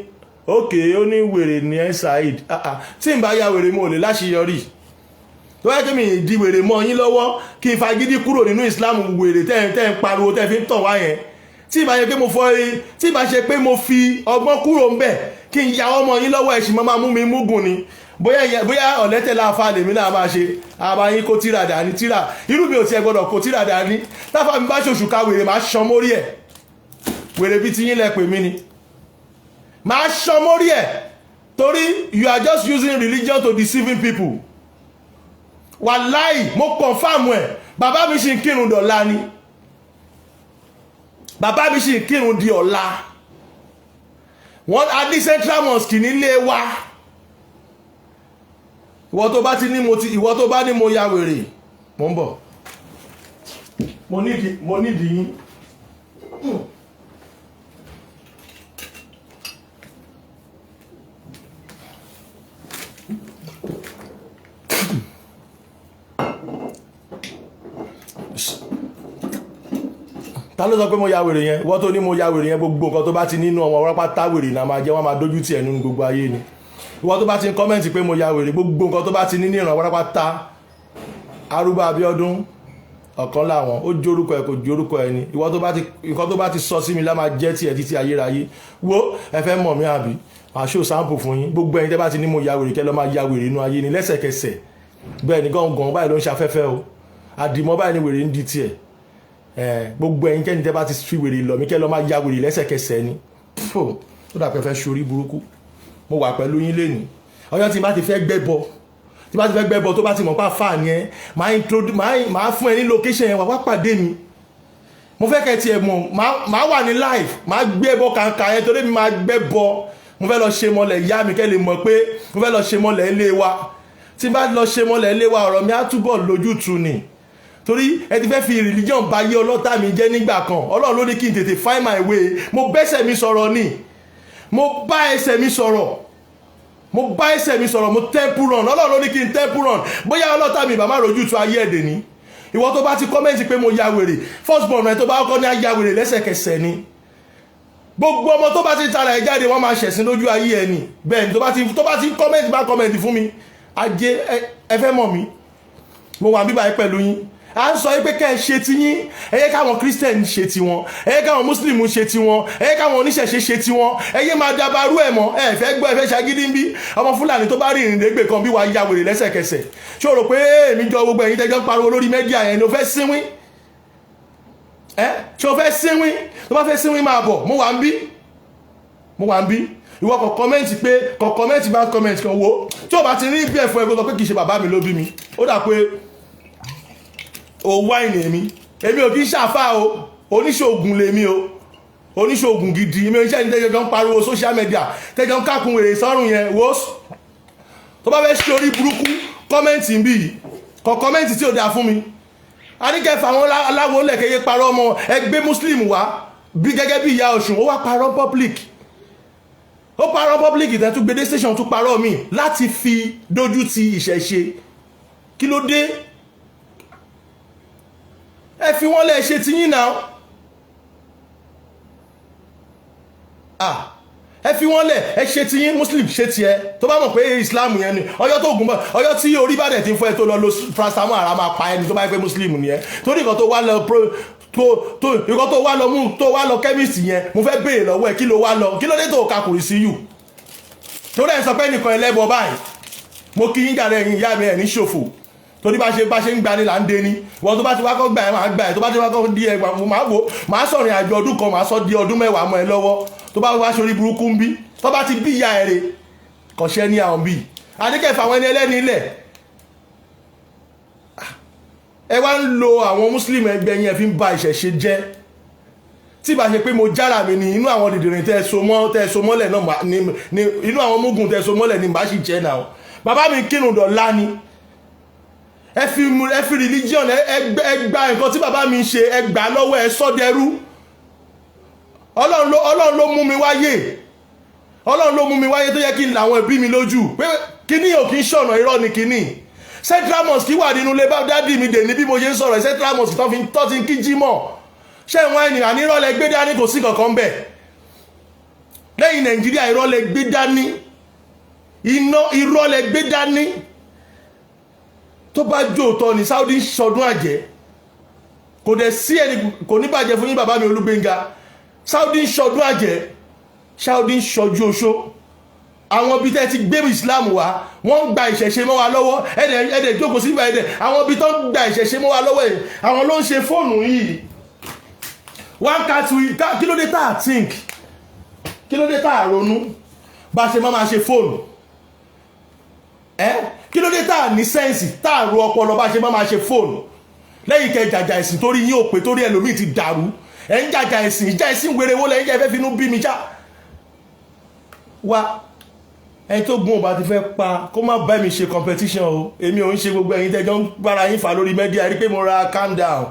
Òkè ó ní wèrè ní ẹ Saheed. Ah, ah. Tí n bá ya wèrè, mo lè láṣeyọrí. Tó yẹ kí mi di wèrè mọ́ yín lọ́wọ́, kí n fagídí kúrò nínú Islam wèrè tẹ́ ń pariwo, tẹ́ fi ń tàn wá yẹn, tí ìbá ṣe pé mo fọ, tí ìbá ṣe pé mo fi ọgbọ́n kúrò ń bẹ̀, kí n ya ọmọ yín lọ́wọ́, ẹ̀sìn máa mú mi múgùn ni. Bóyá ọ̀lẹ́tẹ̀ láàfà lèmi náà máa ṣe àbáyín kó tíra dání. Tíra irú mi ò tiẹ̀ gbọ́dọ̀ kó tíra dání. Táfà mi bá ṣoṣù ka wèrè, máa ṣan mórí ẹ̀. Wèrè bíi ti yín lẹ pè mí ni, máa ṣan mórí ẹ̀, torí you are just using religion to deceiving people. Wàláì, mo confirm ẹ̀. Bàbá mi ṣì ń kírun dọ̀la ni, bàbá mi ṣì ń kírun di ọ̀la. Wọ́n a ní Central Mosque nílé wa. Ìwọ tó bá ti ní mo ti, ìwọ tó bá ní mo ya wèrè, mo ń bọ̀. Mo nídìí yín. Ta ló sọ pé mo ya wèrè yẹn? Wọ́n tó ní mo ya wèrè yẹn, gbogbo nǹkan tó bá ti nínú ọmọ ọlọ́pàá tá wèrè náà máa jẹ́, wọ́n máa dójú tì ẹ̀ nínú gbogbo ayé ni. Ìwọ́n tó bá ti ń comment pé mo ya wèrè, gbogbo nǹkan tó bá ti ní ní ìrànwọ́ ọlọ́pàá tá. Arúgbó Abíọ́dún ọ̀kan láwọn, ó jórúkọ ẹ, kò jórúkọ ẹ ni. Ìwọ́n tó bá ti, nǹkan tó bá ti sọ sí mi lá máa jẹ́ tiẹ̀ títí ayérayé. Wo, ẹ fẹ́ mọ̀ mí àbí? Màá ṣó sample fún yín. Gbogbo ẹ̀yin tẹ́ bá ti ní mo ya wèrè, kẹ́ lọ́ máa ya wèrè inú ayé ni lẹ́sẹ̀kẹsẹ̀. Bẹ́ẹ̀ ni, gángan báyìí ló ń ṣafẹ́fẹ́ o, àdìmọ́ báyìí ni wèrè ń di tiẹ̀. Gbogbo ẹ̀yin kẹ́ni tẹ́ bá ti fi wèrè lọ̀ mí, kẹ́ lọ́ máa ya wèrè lẹ́sẹ̀kẹsẹ̀ ni. Ó dà pé fẹ́ ṣorí burúkú. Mo wà pẹ̀lú yín lénìí. Ọjọ́ tí n bá ti fẹ́ gbẹ́bọ, tí bá ti fẹ́ gbẹ́bọ, tó bá ti mọ̀ pa fà ni ẹ máa introduce, máa fún ẹ ní location yẹn, wà wá pàdé mi. Mo fẹ́ kẹ́ tiẹ̀ mọ̀, máa wà ní live, máa gbẹ́bọ kàǹkà yẹn, torí mi máa gbẹ́bọ. Mo fẹ́ lọ ṣe mọ́lẹ̀ ìyá mi, kẹ́ lè mọ̀ pé mo fẹ́ lọ ṣe mọ́lẹ̀ ilé wa. Tí n bá lọ ṣe mọ́lẹ̀ ilé wa, ọ̀rọ̀ mi á túbọ̀ lójútu ni, torí ẹ ti fẹ́ fi religion ba yé ọlọ́tà mi jẹ́ nígbà kan. Ọlọ́run ló ní kí n tètè find my way. Mo bẹ́sẹ̀ mi sọ̀rọ̀ ni, mo bá ẹsẹ̀ mi sọ̀rọ̀, mo bá ẹsẹ̀ mi sọ̀rọ̀. Mo temple run, Ọlọ́run ló ní kí n temple run. Bóyá ọlọ́tà mi bàbá rojú tu ayé ẹ̀dẹ̀ ni. Ìwọ tó bá ti comment pé mo ya wèrè, first born rẹ tó bá kọ́ ní ya wèrè lẹ́sẹ̀kẹsẹ̀ ni. Gbogbo ọmọ tó bá ti tara ẹ̀ jáde, wọ́n máa ṣẹ̀sín lójú ayé ẹ̀ ni. Bẹ́ẹ̀ ni, tó bá ti comment bá comment fún mi, ajé. Ẹ fẹ́ mọ̀ mí, mo wà bíbáyìí pẹ̀lú yín. À ń sọ pé kẹ́ ẹ ṣe ti yín, ẹ yẹ káwọn Christian ṣe tiwọn, ẹ yẹ káwọn Muslim ṣe tiwọn, ẹ yẹ káwọn oníṣẹ̀ṣe ṣe tiwọn. Ẹ yẹ máa dabarú ẹ̀ mọ́. Ẹ fẹ́ gbọ́, ẹ fẹ́ ṣagídí ń bí. Ọmọ Fúlàní tó bá rí ìrìnlẹ́gbẹ̀ kan bí wàá ya wèrè lẹ́sẹ̀kẹsẹ̀. Ṣé o rò pé èmi jọ gbogbo ẹ̀yin tẹ́jọ́ ń pariwo lórí media yẹn ni? O fẹ́ sínwín ẹ? Ṣé o fẹ́ sínwín? Tó bá fẹ́ sínwín, máa bọ̀. Mo wà ń bí, mo wà ń bí. Ìwọ kọ comment pé, kọ comment bá comment kan wo, tí o bá ti rí bí ẹ̀fọ́ ẹ̀, kó sọ pé kì í ṣe bàbá mi ló bí mi. Ó dà pé o wáìnì. Èmi ò kí ń ṣàfà o, oníṣòògùn lèmi o, oníṣòògùn gidi. Èmi ò ń ṣe ẹni tẹ́jọ́ ń pariwo social media, tẹ́jọ́ ń kákun wèrè sọ́run yẹn. Wo, tó bá fẹ́ ṣe orí burúkú, comment ń bí yìí, kọ comment tí ò dáa fún mi. A ní kẹfà àwọn aláwo lẹ̀kẹ́yẹ parọ́ ọmọ ẹgbẹ́ Muslim wá bí gẹ́gẹ́ bí ìyá Ọ̀ṣun. Ó wá parọ́ public, ó parọ́ public ìtẹ́, tún gbedé station, tún parọ́ mi láti fi dójú ti ìṣẹ̀ṣe. Kí ló dé? Ẹ fi wọ́n lẹ̀, ṣe ti yín náà. Ah, ẹ fi wọ́n lẹ̀, ẹ ṣe ti yín. Muslim, ṣe tiẹ̀. Tó bá mọ̀ pé Islam yẹn ni, ọjọ́ tó gùn bọ̀, ọjọ́ tí orí bá dẹ̀ ti ń fọ́ ẹ, tó lọ lo paracetamol, ara máa pa ẹni. Tó bá yẹ pé Muslim ni ẹ, torí nǹkan tó wá lọ pro tó nǹkan tó wá lọ mú, tó wá lọ chemist yẹn, mo fẹ́ béèrè lọ́wọ́ ẹ, kí ló wá lọ? Kí ló dé tó ka kùrì sí yù? Torí ẹ sọ pé nìkan ẹlẹ́bọ báyìí. Mo kí yín jàre, ẹ̀yin ìyá mi, ẹ̀ ní ṣòfò, torí bá ṣe ń gbani là ń dé ni. Wọ́n tó bá ti wá kọ́ gbà ẹ̀, máa gbà ẹ̀. Tó bá ti wá kọ́ di ẹ̀, máa wò, máa sọ̀rìn àjò ọdún kan, máa sọ di ọdún 10 mọ́ ẹ lọ́wọ́. Tó bá wá sórí burúkú ń bí, tó bá ti bí ìyá ẹ̀ rè kọ̀ṣẹ́ ní àwọn bíi adékẹ́fà, àwọn ẹni ẹlẹ́ni ilẹ̀. Ẹ wá ń lo àwọn Muslim ẹgbẹ́ yẹn fi ń ba ìṣẹ̀ṣe jẹ́. Tí bá ṣe pé mo jára mi ní inú àwọn dìdìrín tẹ́ so mọ́, tẹ́ so mọ́lẹ̀ náà ní inú àwọn mugun tẹ́ so mọ́lẹ̀ ní bá sì jẹ́ náà. Bàbá mi kírun dọ̀la ni. Ẹ fi religion, ẹ gba nǹkan tí bàbá mi ń ṣe, ẹ gbà lọ́wọ́ ẹ, sọ́dẹ̀rú. Ọlọ́run ló mú mi wáyé, Ọlọ́run ló mú mi wáyé, tó yẹ kí n làwọn ẹbí mi lójú pé kíní ò kí ń ṣọ̀nà. Irọ́ ni kíní. Central Mosque wà nínú ilé bá daddy mi dè ní bí mo ṣe ń sọ̀rọ̀. Central Mosque tó fi tó ti ń kí jímọ̀, ṣé ìwọ̀n ènìyàn ní irọ́ lẹ gbé dání? Kò sí kankan bẹ̀ lẹ́yìn Nàìjíríà. Irọ́ lẹ gbé dání, iná irọ́ lẹ gbé dání. Tó bá jó tọ́ ni Saudi ń ṣọdún àjẹ́, kò dẹ̀ sí ẹni kò ní bàjẹ́ fún yín. Bàbá mi Olúgbénga, Saudi ń ṣọdún àjẹ́, Saudi ń ṣọjú oṣó. Àwọn ibi tẹ́ ti gbé Islam wá, wọ́n ń gba ìṣẹ̀ṣe mọ́ wa lọ́wọ́. Ẹ̀dẹ̀ jókòó síbà ẹ̀dẹ̀. Àwọn ibi tó ń gba ìṣẹ̀ṣe mọ́ wa lọ́wọ́ yìí, àwọn ló ń ṣe fóònù yìí. One cat. Kí ló dé tá a think? Kí ló dé tá a ronú bá ṣe máa ṣe fóònù ẹ? Kí ló dé tá a ní sense, tá a ro ọpọlọ bá ṣe máa ṣe fóònù? Lẹ́yìn kẹ jàjà ẹ̀sìn, torí yín ò pé, torí ẹlòmíì ti dàrú. Ẹ̀ ń jàjà ẹ̀sìn, ìjà ẹ̀sìn wèrè wo lẹ́yìn jẹ́? Fẹ́ finú bí mi já wá. Ẹni tó gun ọba ti fẹ́ pa, kó má bá mi ṣe competition o. Èmi ò ń ṣe gbogbo ẹ̀yin tẹ́jọ́ ń bára yín fà lórí media. Rí pé mo ra calm down.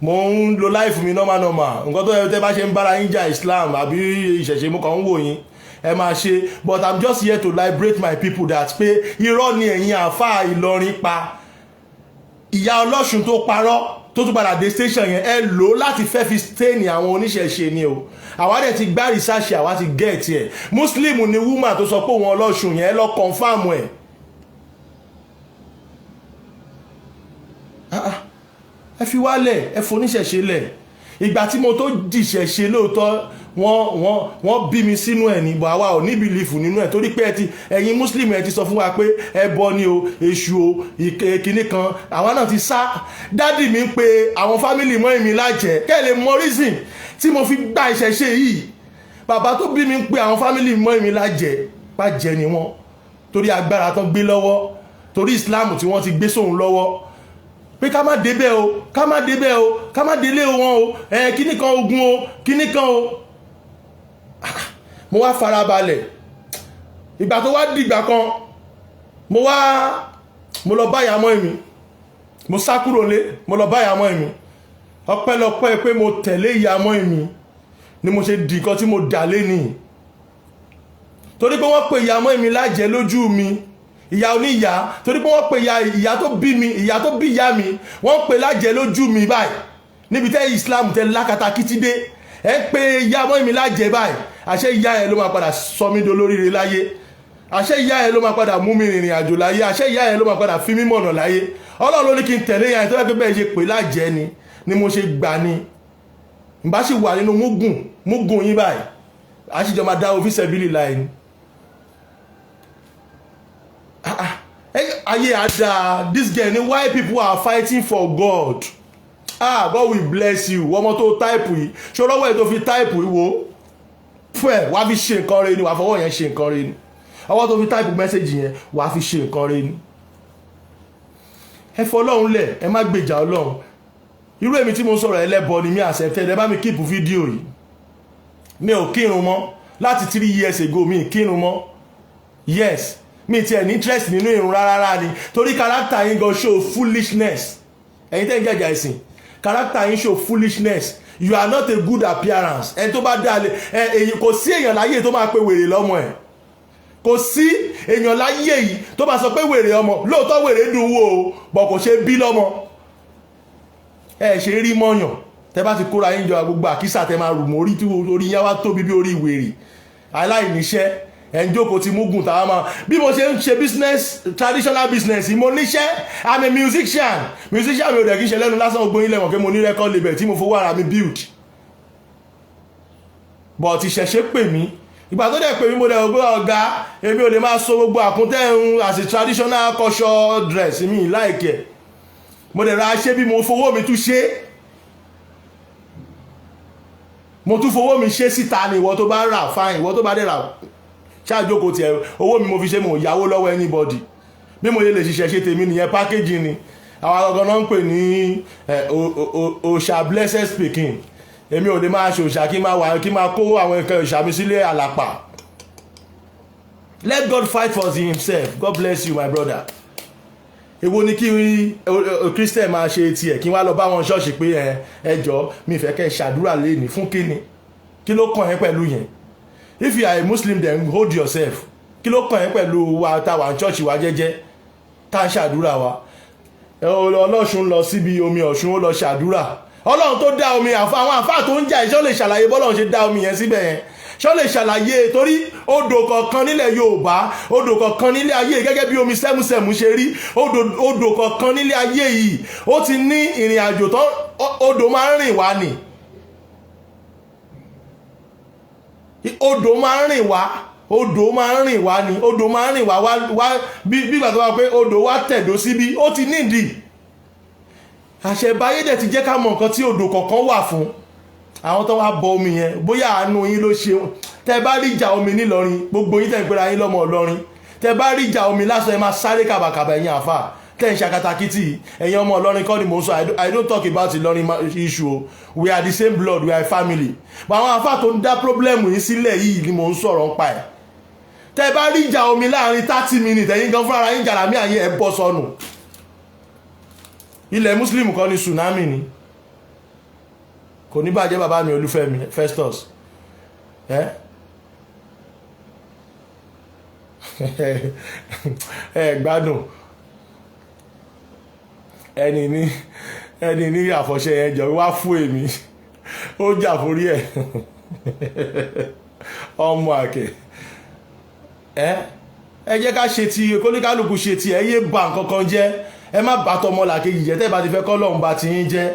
Mo ń lo life mi normal normal. Nǹkan tó yẹ, tẹ́ bá ṣe ń bára yín jà, Islam àbí ìṣẹ̀ṣe, mo kàn ń wò yín, ẹ máa ṣe. But I'm just here to liberate my people that pé irọ́ ni ẹ̀yin àáfàá Ìlọrin pa. Ìyá ọlọ́ṣun tó parọ́, tó tún padà dé station yẹn, ẹ lò ó láti fẹ́ fi stain àwọn oníṣẹ̀ṣe ni o. Àwa dẹ̀ ti gbá research, àwa ti get ẹ̀. Muslim ni woman tó sọ pé òun ọlọ́ṣun yẹn, ẹ lọ confirm ẹ̀. Ah, ah. Ẹ fi wálẹ̀, ẹ foníṣẹ̀ṣe lẹ̀. Ìgbà tí mo tó dìṣẹ̀ṣe lóòótọ́, wọ́n bí mi sínú ẹ̀ ní, bọ̀ àwa ò ní belief nínú ẹ̀, torí pé ẹ ti, ẹ̀yin Muslim, ẹ ti sọ fún wa pé ẹbọ ni o, èṣù o, ìkíní kan. Àwa náà ti sá. Daddy mi ń pe àwọn family mọ́ èmi lájẹ́ kẹ́ ẹ lè mọ reason tí mo fi gba ìṣẹ̀ṣe yìí. Bàbá tó bí mi ń pe àwọn family mọ́ èmi lájẹ́, bàjẹ́ ni wọ́n, torí agbára tán gbé lọ́wọ́, torí Islam tí wọ́n ti gbé sóhun lọ́wọ́, pé ká má débẹ̀ o, ká má débẹ̀ o, ká má délé wọn o, ẹ kíní kan ogun o, kíní kan o. Mo wá farabalẹ̀. Ìgbà tó wá dìgbà kan, mo wá, mo lọ bá ìyá mọ́ mi. Mo sá kúrò lé, mo lọ bá ìyá mọ́ mi. Ọpẹ́lọpẹ́ pé mo tẹ̀lé ìyá mọ́ mi ni mo ṣe di nǹkan tí mo dà lé nìyí, torí pé wọ́n pe ìyá mọ́ mi lájẹ́ lójú mi, ìyá oníyá, torí pé wọ́n pe ìyá tó bí mi, ìyá tó bí ìyá mi, wọ́n pe lájẹ́ lójú mi báyìí. Níbi tẹ́ Islam tẹ́ lákatakítí dé, ẹ pé ìyá mọ́ mi lájẹ́ báyìí. Àṣẹ ìyá ẹ ló máa padà sọ mí dolóríire láyé. Àṣẹ ìyá ẹ ló máa padà mú mi rìnrìn àjò láyé. Àṣẹ ìyá ẹ ló máa padà fi mí mọ̀nà láyé. Ọlọ́run ló ní kí n tẹ̀lé ìyá ẹ, tó yẹ pé bẹ́ẹ̀ ṣe pé lájẹ́ ni mo ṣe gbà ni. N bá sì wà nínú múgùn múgùn yín báyìí, àṣìjọ máa dá òfìsẹ́ bílì láì ní. Ah, ah. Ayé àdá. This girl ni, why people are fighting for God. Ah, God will bless you. Ọmọ tó type yìí, ṣé ọlọ́wọ́ ẹ̀ tó fi type yìí, wo fún ẹ̀, wàá fi ṣe nǹkan rẹ ni. Wàá fọwọ́ yẹn ṣe nǹkan rẹ ni. Ọwọ́ tó fi type message yẹn, wàá fi ṣe nǹkan rẹ ni. Ẹ fọ Ọlọ́run lẹ̀, ẹ má gbèjà Ọlọ́run. Irú èmi tí mo sọ̀rọ̀, ẹlẹ́bọ ni mi, accepted. Ẹ bá mi keep fídíò yìí. Mi ò kírun mọ́ láti 3 years ago. Mi ì kírun mọ́. Yes, mi tiẹ̀ ní interest nínú ìrun rárá rárá ni, torí character yín gan show foolishness. Ẹ̀yin tẹ́ ń jẹ̀jà ẹ̀sìn, character yín show foolishness. You are not a good appearance. Ẹni tó bá dá lé ẹ, èyí kò sí èèyàn láyé tó máa pe wèrè lọ́mọ ẹ̀. Kò sí èèyàn láyé yìí tó máa sọ pé wèrè ọmọ. Lóòótọ́, wèrè dùn wò ó, bọ̀ kò ṣe bí lọ́mọ. Ẹ ṣe rí mọ́yàn. Tẹ bá ti kóra yín jọ, gbogbo àkísà tẹ máa rù mórí, tí orí yín á wá tóbi bí orí wèrè aláìníṣẹ́. Ẹ̀ ń jókòó ti múgùn tàwa máa. Bí mo ṣe ń ṣe business, traditional business, mo níṣẹ́. I'm a musician. Musician mi ò dẹ̀ kí n ṣe lẹ́nu lásán. Gbóyin lẹ́wọ̀n pé mo ní record label tí mo fowó ara mi build, but ìṣẹ̀ṣe pè mí. Ìgbà tó dẹ̀ pè mí, mo dẹ̀ gbé ọ̀gá, èmi ò lè máa so gbogbo àkúntẹ̀ ń as a traditional culture dress mi láìkẹ̀. Mo dẹ̀ ra ṣé bí mo fowó mi tún ṣe, mo tún fowó mi ṣe síta ni. Ìwọ tó bá rà, fine. Ìwọ tó bá dẹ̀ rà, ṣáàjókòó tiẹ̀. Owó mi mo fi ṣe, mo yáwó lọ́wọ́ anybody. Bí mo ṣe lè ṣiṣẹ́ ṣe tèmi nìyẹn. Packaging ni àwọn agangan náà ń pè ní òòṣà blessed speaking. Èmi ò lè máa ṣe òòṣà kí n máa wà, kí n máa kó àwọn nǹkan òòṣà mi sílé àlàpà. Let God fight for himself. God bless you, my brother. Èwo ni kí Christian máa ṣe tiẹ̀, kí n wá lọ bá wọn ṣọ́ọ̀ṣì pé ẹ jọ, mi fẹ́ kẹ́ ṣàdúrà lẹ́ni fún kíni? Kí ló kàn ẹ́ pẹ̀lú yẹn? If you are a Muslim, then hold yourself. Kí ló kàn ẹ́ pẹ̀lú wa tá wà ní ṣọ́ọ̀ṣì wa jẹ́jẹ́, tá a ṣàdúrà wa? Ọlọ́ṣun lọ síbi omi Ọ̀ṣun, ó lọ ṣàdúrà. Ọlọ́run tó dá omi, àwọn àfáà tó ń jà, ṣọ́ lè ṣàlàyé bọ́lọ́run ṣe dá omi yẹn síbẹ̀ yẹn? Ṣọ́ lè ṣàlàyé? Torí odò kọ̀ọ̀kan nílẹ̀ Yorùbá, odò kọ̀ọ̀kan nílẹ̀ ayé, gẹ́gẹ́ bí omi sẹ́mùsẹ́mù ṣe rí, odò kọ̀ọ̀kan nílẹ̀ ayé yìí, ó ti ní ìrìn àjò tó odò máa ń rìn wá ni. Odò máa ń rìn wá, odò máa ń rìn wá ni. Odò máa ń rìn wá wá bí ìgbà tó wá pé odò wá tẹ̀dó síbí, ó ti nídìí. Àṣẹ̀báyé dẹ̀ ti jẹ́ ká mọ nǹkan tí odò kọ̀ọ̀kan wà fún. Àwọn tó wá bọ omi yẹn, bóyá àánú yín ló ṣe. Tẹ bá rí ìjà omi nílọrin, gbogbo yín tẹ̀ ń pera yín lọ́mọ Ìlọrin, tẹ bá rí ìjà omi lásán, ẹ máa sáré kàbàkàbà. Ẹ̀yin àfà tẹ̀ ń ṣakatakítì, ẹ̀yin ọmọ Ìlọrin kọ́ ni mò ń sọ. I don't talk about Ìlọrin issue o. We are the same blood, we are a family. But àwọn àfà tó ń dá problem yìí sílẹ̀ yìí ni mò ń sọ̀rọ̀ ń pa ẹ̀. Tẹ bá rí ìjà omi láàrin 30 minutes, ẹ̀yin gan fúnra yín jàlámí àyè ẹ̀ bọ́ sọnù. Ilẹ̀ Muslim kọ́ ni tsunami ni. Kò ní bàjẹ́, bàbá mi Olúfẹ́mi Festus. Ẹ ẹ gbádùn. Ẹni ní àfọ̀ṣẹ yẹn jọ wá fún èmi, ó jà forí ẹ, ọmọ àkè. Ẹ jẹ́ ká ṣe ti kóníkálukú, ṣe ti ẹ, yé ba nǹkan kan jẹ́. Ẹ má bà tọmọ làkejì jẹ́ tẹ́ bá ti fẹ́ kọ́ lọ́hùn bá ti yín jẹ́.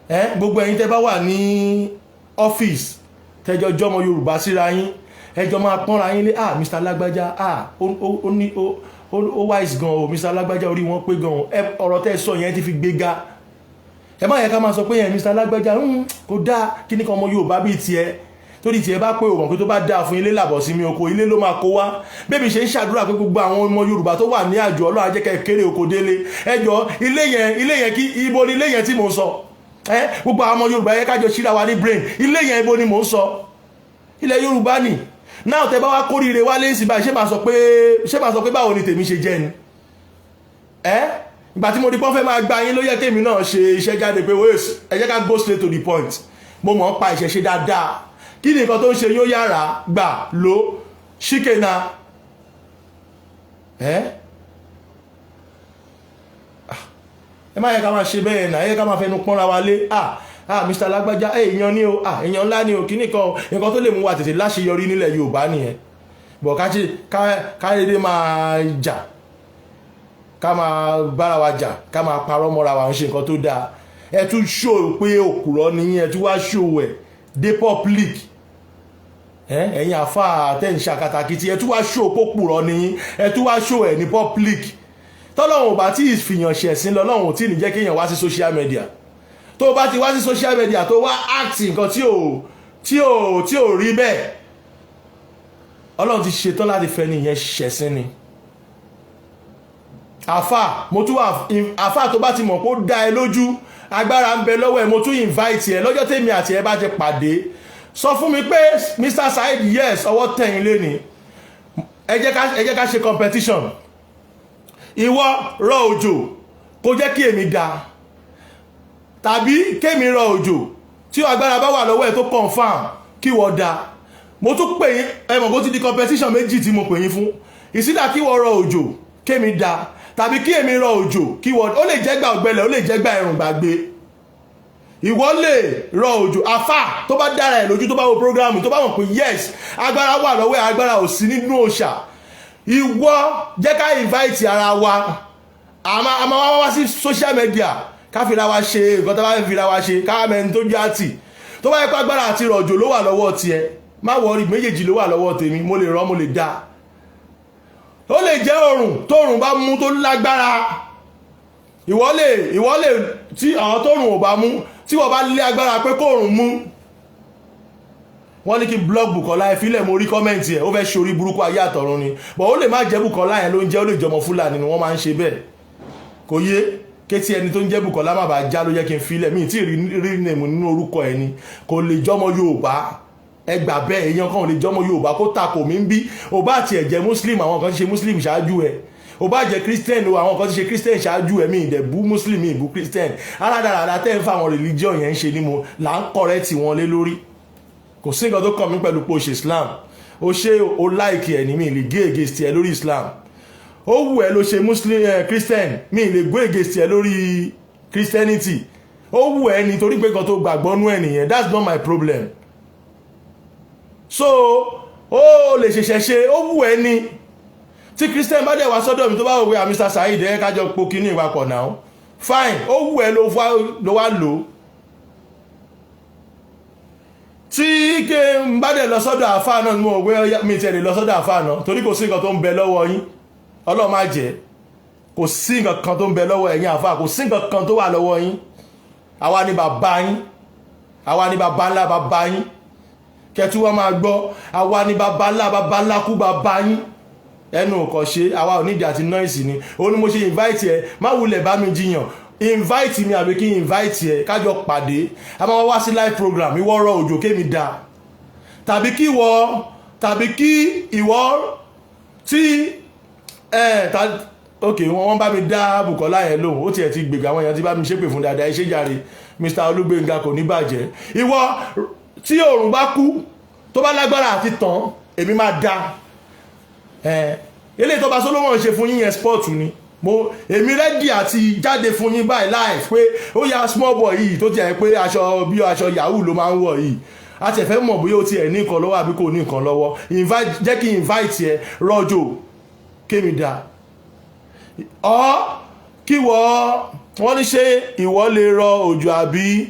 Ẹ gbogbo ẹ̀yin tẹ́ bá wà ní ọ́fíìsì, tẹ́jọ jọmọ Yorùbá síra yín, ẹjọ́ máa pọ́nra yín lé. Ah, Mr. Lágbájá, ah, ó ní ó wise gan o. Mr. Lágbájá, orí wọn pé gan o. Ẹ ọ̀rọ̀ tẹ́ sọ yẹn ti fi gbéga. Ẹ má yẹ ká máa sọ pé yẹn Mr. Lágbájá kò dáa. Kí ni kan ọmọ Yorùbá bíi tiẹ̀ torí tiẹ̀ bá pé òmò pé tó bá dáa fún ilé làbọ̀ sí mi oko, ilé ló máa kó wá. Bébí ṣe ń ṣàdúrà pé gbogbo àwọn ọmọ Yorùbá tó wà ní àjò, Ọlọ́run á jẹ́ kẹ́ kéré oko délé. Ẹjọ́ ilé yẹn, ilé yẹn, kí ibo ni ilé yẹn tí mò ń sọ? Ẹ gbogbo àwọn ọmọ Yorùbá yẹ kájọ síra wa ní brain. Ilé yẹn, ibo ni mò ń sọ? Ilẹ̀ Yorùbá nì náà. Tẹ bá wá kórìíre wálé sí báyìí, ṣé máa sọ pé báwo ni tèmi ṣe jẹ́ ni? Ẹ ìgbà tí mo rí pọ́n fẹ́ máa gba yín, ló yẹ kémi náà ṣe iṣẹ́ jáde pé wait, ẹ jẹ́ ká go straight to the point. Mo mọ̀ ń pa ìṣẹ̀ṣe dáadáa. Kí ni nǹkan tó ń ṣe yóò yára gbà ló ṣíkẹ́nà. Ẹ má yẹ ká máa ṣe bẹ́ẹ̀ náà. Ẹ yẹ ká máa fẹnu pọ́nra wa lé. Ah ah, Mr. Lágbájá, ẹ èèyàn ní o. Ah, èèyàn ńlá ní o. Kíní kan, nǹkan tó lè mú wa tètè láṣeyọrí nílẹ̀ Yorùbá nìyẹn. Bọ̀ ká ṣe ká dédé máa jà, ká máa bára wa jà, ká máa parọ́ mọ́ra wa, ń ṣe nǹkan tó dáa. Ẹ tún ṣó pé òkùrọ́ nìyẹn. Ẹ tún wá ṣó ẹ̀ dé public. Ẹ̀yin àfa tẹ̀ ń ṣàkàtàkìtì, ẹ tún wá ṣó pópùrọ́ nìyín. Ẹ tún wá ṣó ẹ̀ ní public. Tọ́lọ́run ò bá tí ì fìyàn ṣẹ̀sín lọ́lọ́run ò tí ì ní jẹ́ kéèyàn wá sí social media. Tó bá ti wá sí social media, tó wá act nǹkan tí ò rí bẹ́ẹ̀, Ọlọ́run ti ṣetán láti fẹ́ ní ìyẹn ṣẹ̀sín ni. Àfà, mo tún wà, àfà tó bá ti mọ̀ pé ó dá ẹ lójú, agbára ń bẹ lọ́wọ́ ẹ, mo tún invite ẹ lọ́jọ́ tèmi àti ẹ bá ti pàdé. Sọ fún mi pé, "Mr. Saheed, yes, ọwọ́ tẹ̀yìn lé ní." Ẹ jẹ́ ká ṣe competition. Ìwọ rọ òjò kó jẹ́ kí èmi da, tàbí kémi rọ òjò, tí agbára bá wà lọ́wọ́ ẹ̀ tó confirm, kí wọ́n da. Mo tún pè yín. Ẹ mọ̀ bó ti di competition méjì tí mo pè yín fún ìsídà: kí wọ́n rọ òjò kémi da, tàbí kí èmi rọ òjò kí wọ́n. Ó lè jẹ́gbà ọ̀gbẹlẹ̀, ó lè jẹ́gbà ẹ̀rùn gbàgbé. Ìwọ lè rọ òjò. Àfà tó bá dára ẹ̀ lójú, tó bá wo program, tó bá mọ̀ pé yes, agbára wà lọ́wọ́ ẹ̀, agbára ò sí nínú òòṣà, ìwọ jẹ́ ká invite ara wa. A máa wá wá sí social media, ká fira wa ṣe nǹkan tó bá fira wa ṣe, ká mẹ́ni tó jẹ́ àtì. Tó bá yẹ pé agbára àti rọ̀jò ló wà lọ́wọ́ tiẹ̀, má worry, méjèèjì ló wà lọ́wọ́ tèmi. Mo lè rọ́, mo lè dá. Ó lè jẹ́ òrùn, tóòrùn bá mú tó lágbára, ìwọ lè tí àwọn tóòrùn ò bá mú, tí wọ́n bá lé agbára pé kóòrùn mú. Wọ́n ní kí blog Bukola. Ẹ fílẹ̀, mo rí comment ẹ̀. Ó fẹ́ ṣe orí burúkú ayé àtọ̀run ni bọ̀. Ó lè má jẹ́ Bukola yẹn ló ń jẹ́, ó lè jọmọ Fúlàní ni wọ́n máa ń ṣe bẹ́ẹ̀. Kò yé kétí ẹni tó ń jẹ́ Bukola má bàa já ló yẹ kí n filẹ̀. Mi tí rí rí nèmù nínú orúkọ ẹ ni. Kò lè jọmọ Yorùbá, ẹ gbà bẹ́ẹ̀. Èèyàn kan ò lè jọmọ Yorùbá kó takò mí ń bí. Ò bá tiẹ̀ jẹ́ Muslim, àwọn kan ti ṣe Muslim ṣáájú ẹ. Ò bá jẹ́ Christian o, àwọn kan ti ṣe Christian ṣáájú ẹ. Mi ìdẹ̀ bú Muslim, mi ìbú Christian. Aládàáda tẹ́ ń fa àwọn religion yẹn ń ṣe ni mo là ń correct wọn lé lórí. Kò sí nǹkan tó kàn mí pẹ̀lú pé o ṣe Islam, o ṣe o like ẹ̀ ní. Mi lè gé against ẹ lórí Islam. Ó wù ẹ́ ló ṣe Muslim, Christian, mi lè go against ẹ lórí Christianity. Ó wù ẹ́ nítorí pé nǹkan tó gbàgbọ́ nú ẹ̀ nìyẹn. That's not my problem. So ó lè ṣẹ̀ṣẹ̀ ṣe, ó wù ẹ́ ní. Tí Christian bá dẹ̀ wá sọ́dọ̀ mi, tó bá wò pé, "Mr. Saheed, ẹ kájọ po kíní ìwapọ̀ náà," fine. Ó wù ẹ́ ló wá lò ó. Tí ké ń bá dẹ̀ lọ sọ́dọ̀ àfáà náà, mo rò pé mi tiẹ̀ lè lọ sọ́dọ̀ àfáà náà, torí kò sí nǹkan tó ń bẹ lọ́wọ́ yín. Ọlọ́run má jẹ́ kò sí nǹkan kan tó ń bẹ lọ́wọ́ ẹ̀yin àfáà. Kò sí nǹkan kan tó wà lọ́wọ́ yín. Àwa ni bàbá yín, àwa ni bàbá ńlá bàbá yín. Kẹtù wọn máa gbọ́, àwa ni bàbá ńlá bàbá ńlá kú bàbá yín. Ẹnu kò ṣe àwa ò nídìí àti noise ni. Ó ní mo ṣe invite ẹ. Má wulẹ̀ bá mi jiyàn. Invite mi àbí kí invite ẹ, kájọ pàdé. A máa wá sí live program. Ìwọ rọ òjò kémi da, tàbí kí ìwọ tí ẹ ta. Ok, wọ́n bá mi dá Bùkọ́lá yẹn lóhùn. Ó tiẹ̀ ti gbègbè àwọn èèyàn tí bá mi ṣépè fún dáadáa. Ẹ ṣé jàre. Mr Olúgbénga, kò ní bàjẹ́. Ìwọ tí òòrùn bá kú, tó bá lágbára àti tàn, èmi máa da ẹ. Eléyìí tó bá Solomon ṣe fún yín yẹn, sport ni. Mo èmi ready àti jáde fún yín báyìí live pé ó yá, small boy yìí tó tiẹ̀ pé aṣọ bí aṣọ yahoo ló máa ń wọ̀ yìí, a ti fẹ́ mọ̀ bóyá ó tiẹ̀ ní nǹkan lọ́wọ́ àbí kò ní nǹkan lọ́wọ́. Invite, jẹ́ kí invite ẹ, rọ́jò kémi dá ọ kí wọ́n ní. Ṣé ìwọ lè rọ òjò àbí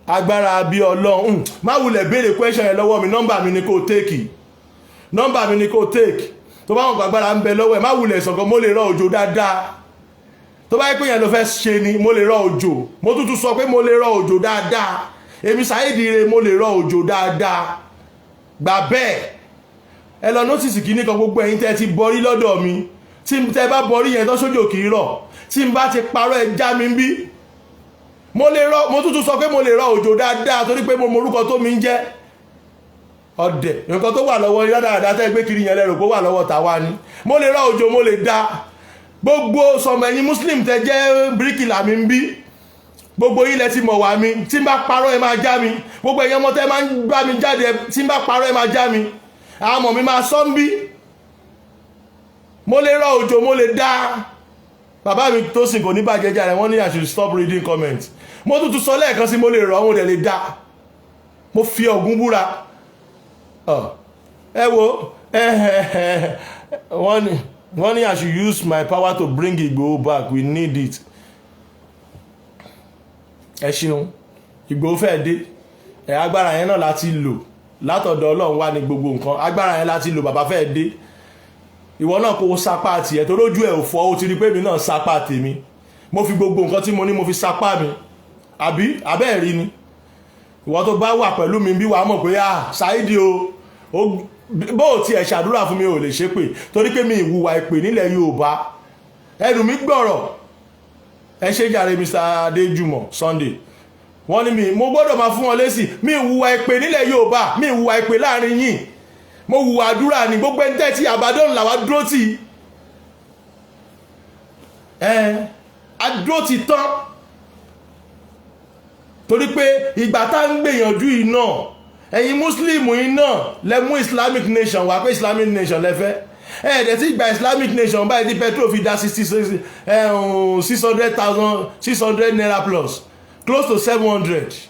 agbára bí Ọlọ́run? Má wulẹ̀ béèrè question yẹn lọ́wọ́ mi. Nọ́mbà mi ni kò take, nọ́mbà mi ni kò take. Tó bá wọn gbàgbára ń bẹ lọ́wọ́ ẹ̀, má wulẹ̀ sọ̀kan. Mo lè rọ òjò dáadáa. Tó bá yẹ pé yẹn ló fẹ́ ṣe ni, mo lè rọ òjò. Mo tún tún sọ pé mo lè rọ òjò dáadáa. Èmi Saheed Ire, mo lè rọ òjò dáadáa, gbà bẹ́ẹ̀. Ẹ lọ notice kìíní kan. Gbogbo ẹ̀yin tẹ́ ti bọrí lọ́dọ̀ mi, tí tẹ́ bá bọrí yẹn tó sójò kì í rọ̀. Tí n bá ti parọ́, ẹ já mi bí. Mo lè rọ, mo tún tún sọ pé mo lè rọ òjò dáadáa, torí pé mo mọ orúkọ tó mi ń jẹ́. Ọ̀dẹ̀ nǹkan tó wà lọ́wọ́ yín dáadáa tẹ́ gbé kiri yẹn, lẹ́rù pé ó wà lọ́wọ́ tàwa ni. Mo lè rọ òjò, mo lè da gbogbo sọmọ. Ẹ̀yin Muslim tẹ́ jẹ́ bíríkìlà mi ń bí, gbogbo yín lẹ ti mọ̀ wá mi. Tí n bá parọ́, ẹ máa já mi. Gbogbo ẹ̀yin ọmọ tẹ́ máa ń bá mi jáde, tí n bá parọ́, ẹ máa já mi. Àwọn ọmọ mi máa sọ ń bí. Mo lè rọ òjò, mo lè dá. Bàbá mi tó sìn kò ní bàjẹ́ jáde. Wọ́n ní I should stop reading comment. Mo tún tún sọ lẹ́ẹ̀kan sí, mo lè rọ, mo dẹ̀ lè dá. Mo fi Ògún búra. Ẹ wo, wọ́n ní I should use my power to bring Igboho back, we need it. Ẹ ṣeun. Ìgbòho fẹ́ dé. Ẹ agbára yẹn náà láti lò látọ̀dọ̀ Ọlọ́run wá ní gbogbo nǹkan. Agbára yẹn láti lò. Bàbá fẹ́ dé. Ìwọ náà kó sapá tiẹ̀ tó lójú ẹ̀ ò fọ́. Ó ti rí pé mi náà sapá tèmi. Mo fi gbogbo nǹkan tí mo ní, mo fi sapá mi. Àbí abẹ́ẹ̀ rí ni? Ìwọ tó bá wà pẹ̀lú mi bí, wàá mọ̀ pé, ah, Saheed o, bó o tiẹ̀ ṣàdúrà fún mi, ò lè ṣépè, torí pé mi ìwùwà ìpè nílẹ̀ Yorùbá. Ẹnu mi gbọ̀rọ̀. Ẹ ṣe jàre, Mr Adéjùmọ̀ Sunday. Wọ́n ní mi mo gbọ́dọ̀ máa fún wọn lésì. Mi ìwùwà ìpè nílẹ̀ Yorùbá, mi ìwùwà ìpè láàrin yìí. Mo hùwà àdúrà ní gbogbo ẹni tẹ́ tí àbádọ́n làwa dúró tì. Ẹ adúró ti tán, torí pé ìgbà tá ń gbìyànjú yìí náà, ẹ̀yin Muslim yìí náà lẹ mú Islamic nation wá, pé Islamic nation lẹ fẹ́. Ẹ̀ẹ́dẹ̀ tí gba Islamic nation báyìí, tí petrol fi dá 66, 600,000, ₦600 plus, close to 700.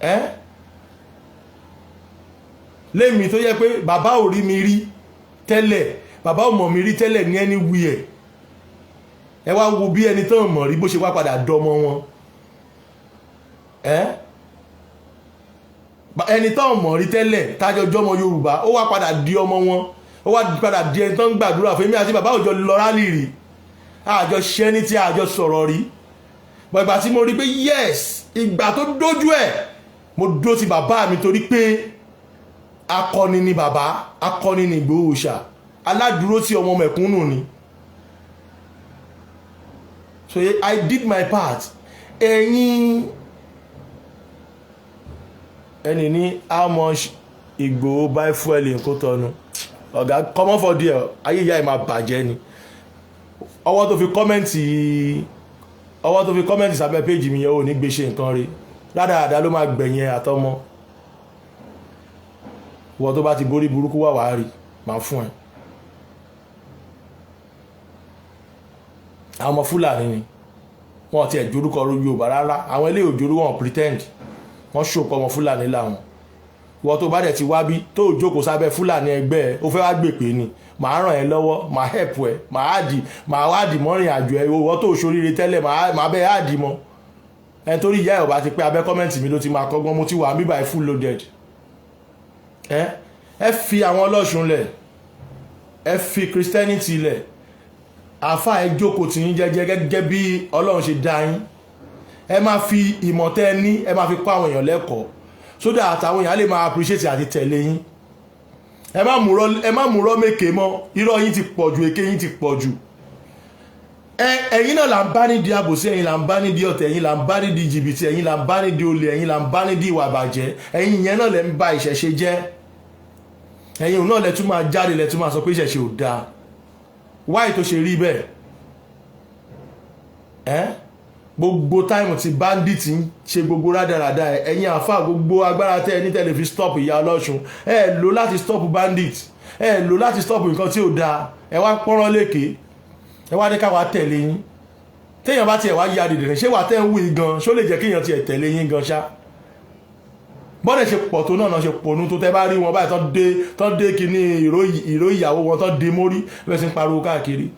Ẹ́ lémi tó yẹ pé bàbá ò rí mi rí tẹ́lẹ̀, bàbá ò mọ̀ mi rí tẹ́lẹ̀ ní anywhere. Ẹ wá wo bí ẹni tán mọ̀ rí bó ṣe wá padà dọmọ wọn. Ẹ́ ẹni tán mọ̀ rí tẹ́lẹ̀, tájọ jọmọ Yorùbá, ó wá padà di ọmọ wọn, ó wá padà di ẹni tán gbàdúrà fún. Èmi àti bàbá òjò lọ rally rí, àjọ ṣẹ́ ní tí àjọ sọ̀rọ̀ rí bọ̀. Ìgbà tí mo rí pé yes, ìgbà tó dójú ẹ̀, mo dó ti bàbá mi, torí pé akọni ni bàbá, akọni ni Ìgbòho ṣà, aládùúró tí ọmọ mẹ̀kúnnù ni. So I did my part. Ẹ̀yin ẹni ní how much Ìgbòho buy fuel in Kótọ́nu? Ọ̀gá, comot for there. Ayé ìyá ẹ̀ máa bàjẹ́ ni. Ọwọ́ tó fi comment, ọwọ́ tó fi comment sábẹ́ page mi yẹn, ò ní gbé ṣe nǹkan rí dáadáa, ló máa gbẹ̀yìn ẹ̀ àtọmọ. Wọ́n tó bá ti borí burúkú wà, wàá rí máa fún ẹ. Àwọn ọmọ Fúlàní ni wọ́n ti ẹ̀ jorúkọ Yorùbá rárá. Àwọn ilé òjòrú wọn pretend, wọ́n ṣòpọ̀ ọmọ Fúlàní làwọn. Ìwọ tó bá dẹ̀ ti wá bí, tó jókòó sábẹ́ Fúlàní ẹgbẹ́ ẹ, ó fẹ́ wá gbèpè ni, màá ràn ẹ́ lọ́wọ́, màá help ẹ, màá wá dì mọ́rin àjò ẹ. Ìwọ tó ṣoríire tẹ́lẹ̀, màá bẹ́ àdì mọ́ ẹni torí ìyá ẹ̀ ò bá ti pé. Abẹ́ comment mi ló ti máa kọ́gbọ́n. Mo ti wà bíbá full loaded. Ẹ fi àwọn ọlọ́ṣun lẹ̀, ẹ fi Christianity lẹ̀. Àáfà, ẹ jókòó tì yín jẹ́jẹ́ gẹ́gẹ́ bí Ọlọ́run ṣe dá yín. Ẹ máa fi ìmọ̀ tẹ́ ẹ ní, ẹ máa fi kọ́ àwọn èèyàn lẹ́kọ̀ọ́, so that àtàwọn èèyàn á lè máa appreciate àti tẹ̀lé yín. Ẹ má múrọ́ méke mọ́. Irọ́ yín ti pọ̀ jù, èké yín ti pọ̀ jù. Ẹ̀yin náà là ń bá nídìí àbòsí, ẹ̀yin là ń bá nídìí ọ̀tẹ̀, ẹ̀yin là ń bá nídìí jìbìtì, ẹ̀yin là ń bá nídìí olè, ẹ̀yin là ń bá nídìí ìwà àbàjẹ́. Ẹ̀yin yẹn náà lẹ ń ba ìṣẹ̀ṣe jẹ́. Ẹ̀yin òun náà lẹ tún máa jáde, lẹ tún máa sọ pé ìṣẹ̀ṣe ò dáa. Wáyé tó ṣe rí bẹ́ẹ̀? Ẹ́ gbogbo time tí bandit ń ṣe gbogbo rádaràda ẹ, ẹ̀yin àfa, gbogbo agbára tẹ́ ẹ ní tẹ́lẹ̀ fi stop ìyá ọlọ́ṣun, ẹ lò láti stop bandit, ẹ lò láti stop nǹkan tí ò dáa. Ẹ wá pọ́nrán lékè, ẹ wá ní káwa tẹ̀lé yín. Téèyàn bá tiẹ̀ wá ya dìdìrín, ṣé wà tẹ́ ń wí gan, ṣó lè jẹ́ kéèyàn tiẹ̀ tẹ̀lé yín gan ṣá? Bọ́dẹ̀ ṣe pọ̀ tó náà ṣe pònú tó, tẹ́ bá rí wọn báyìí tán dé kíní ìró ìyàwó wọn tán dé mórí, bẹ́ẹ̀ sì ń pariwo káàkiri.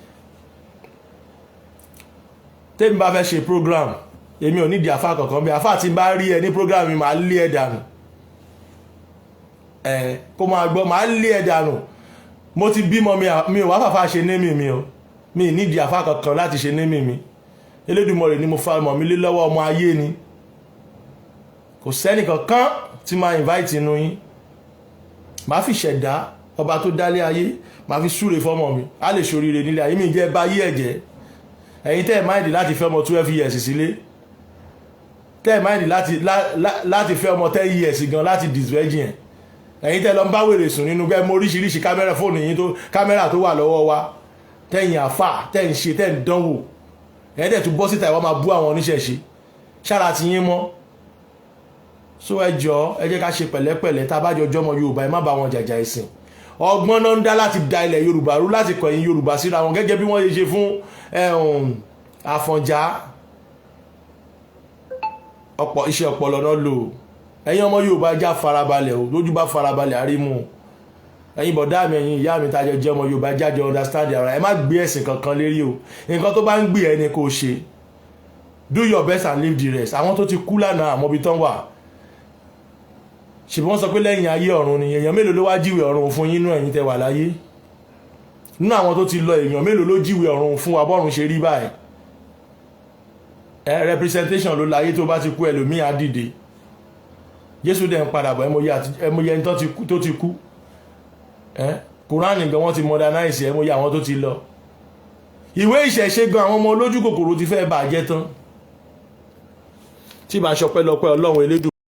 Tẹ́mi bá fẹ́ ṣe program, èmi ò nídìí àfa kankan. Bí àfa tí n bá rí ẹ ní program mi, màá lé ẹ dànù. Ẹ kó máa gbọ́, màá lé ẹ dànù. Mo ti bímọ, mi ò wá fàfà ṣe némi mi o. Mi ì nídìí àfa kankan láti ṣe némi mi. Elédùmarè ni mo fa ọmọ mi lé lọ́wọ́. Ọmọ ayé ni, kò sẹ́nì kankan tí máa invite inú yín. Màá fi ṣẹ̀dá ọba tó dálé ayé, màá fi súre fọ́mọ mi, á lè ṣoríire nílé ayé. Mi jẹ́ bá yí ẹ̀jẹ̀. Ẹ̀yin tẹ́ ẹ̀ mind láti fẹ́ ọmọ 12 years sílé, tẹ́ ẹ̀ mind láti fẹ́ ọmọ 10 years gan láti disvirgin ẹ̀, ẹ̀yin tẹ́ lọ ń bá wèrè sùn nínú gbẹ́ mọ oríṣiríṣi kámẹ́rà fóònù yín tó kámẹ́rà tó wà lọ́wọ́ wa, tẹ́yìn àfà tẹ́ ń ṣe, tẹ́ ń dánwò, ẹ̀yin tẹ́ tún bọ́ síta, ìwọ́n máa bú àwọn oníṣẹ̀ṣe, ṣára ti yín mọ́. So ẹ jọ, ẹ jẹ́ ká ṣe pẹ̀lẹ́pẹ̀lẹ́. Tá a bá jọ jọmọ Yorùbá, ẹ má bá wọn jàjà ẹ̀sìn. Ọgbọ́n náà ń dá láti da ilẹ̀ Yorùbá rú, láti kọ̀yìn Yorùbá síra wọn, gẹ́gẹ́ bí wọ́n ṣe ṣe fún Àfọ̀njá. Ọ̀pọ̀ iṣẹ́ ọpọlọ náà lò. Ẹ̀yin ọmọ Yorùbá, já farabalẹ̀ o. Lójú bá farabalẹ̀ àrímú. Ẹ̀yin bọ̀dá mi, ẹ̀yin ìyá mi, tájọ jẹ́ ọmọ Yorùbá, jájọ understand ara. Ẹ má gbé ẹ̀sìn kankan lérí o. Nǹkan tó bá ń gbé ẹni kò ṣe, do your best and leave the rest. Àwọn tó ti kú lánàá, àmọ́ ibi tán wà. Ṣùgbọ́n wọ́n sọ pé lẹ́yìn ayé, ọ̀run ni. Èèyàn mélòó ló wá jíwèé ọ̀run fún yín nínú ẹ̀yin tẹ́ wà láyé? Nínú àwọn tó ti lọ, èèyàn mélòó ló jíwèé ọ̀run fún wa, bọ́run ṣe rí báyìí? Ẹ representation ló láyé. Tó bá ti kú, ẹlòmíì á dìde. Jésù dẹ̀ ń padà bọ̀. Ẹmọye ẹni tó ti kú. Ẹ Kùránì gan, wọ́n ti modernize. Ẹmọye àwọn tó ti lọ. Ìwé ìṣẹ̀ṣe gan, àwọn ọmọ olójú kòkòrò ti fẹ́ bàjẹ́ tán. Tí bá ṣọpẹ́ lọpẹ́ Ọlọ́run Elédùn.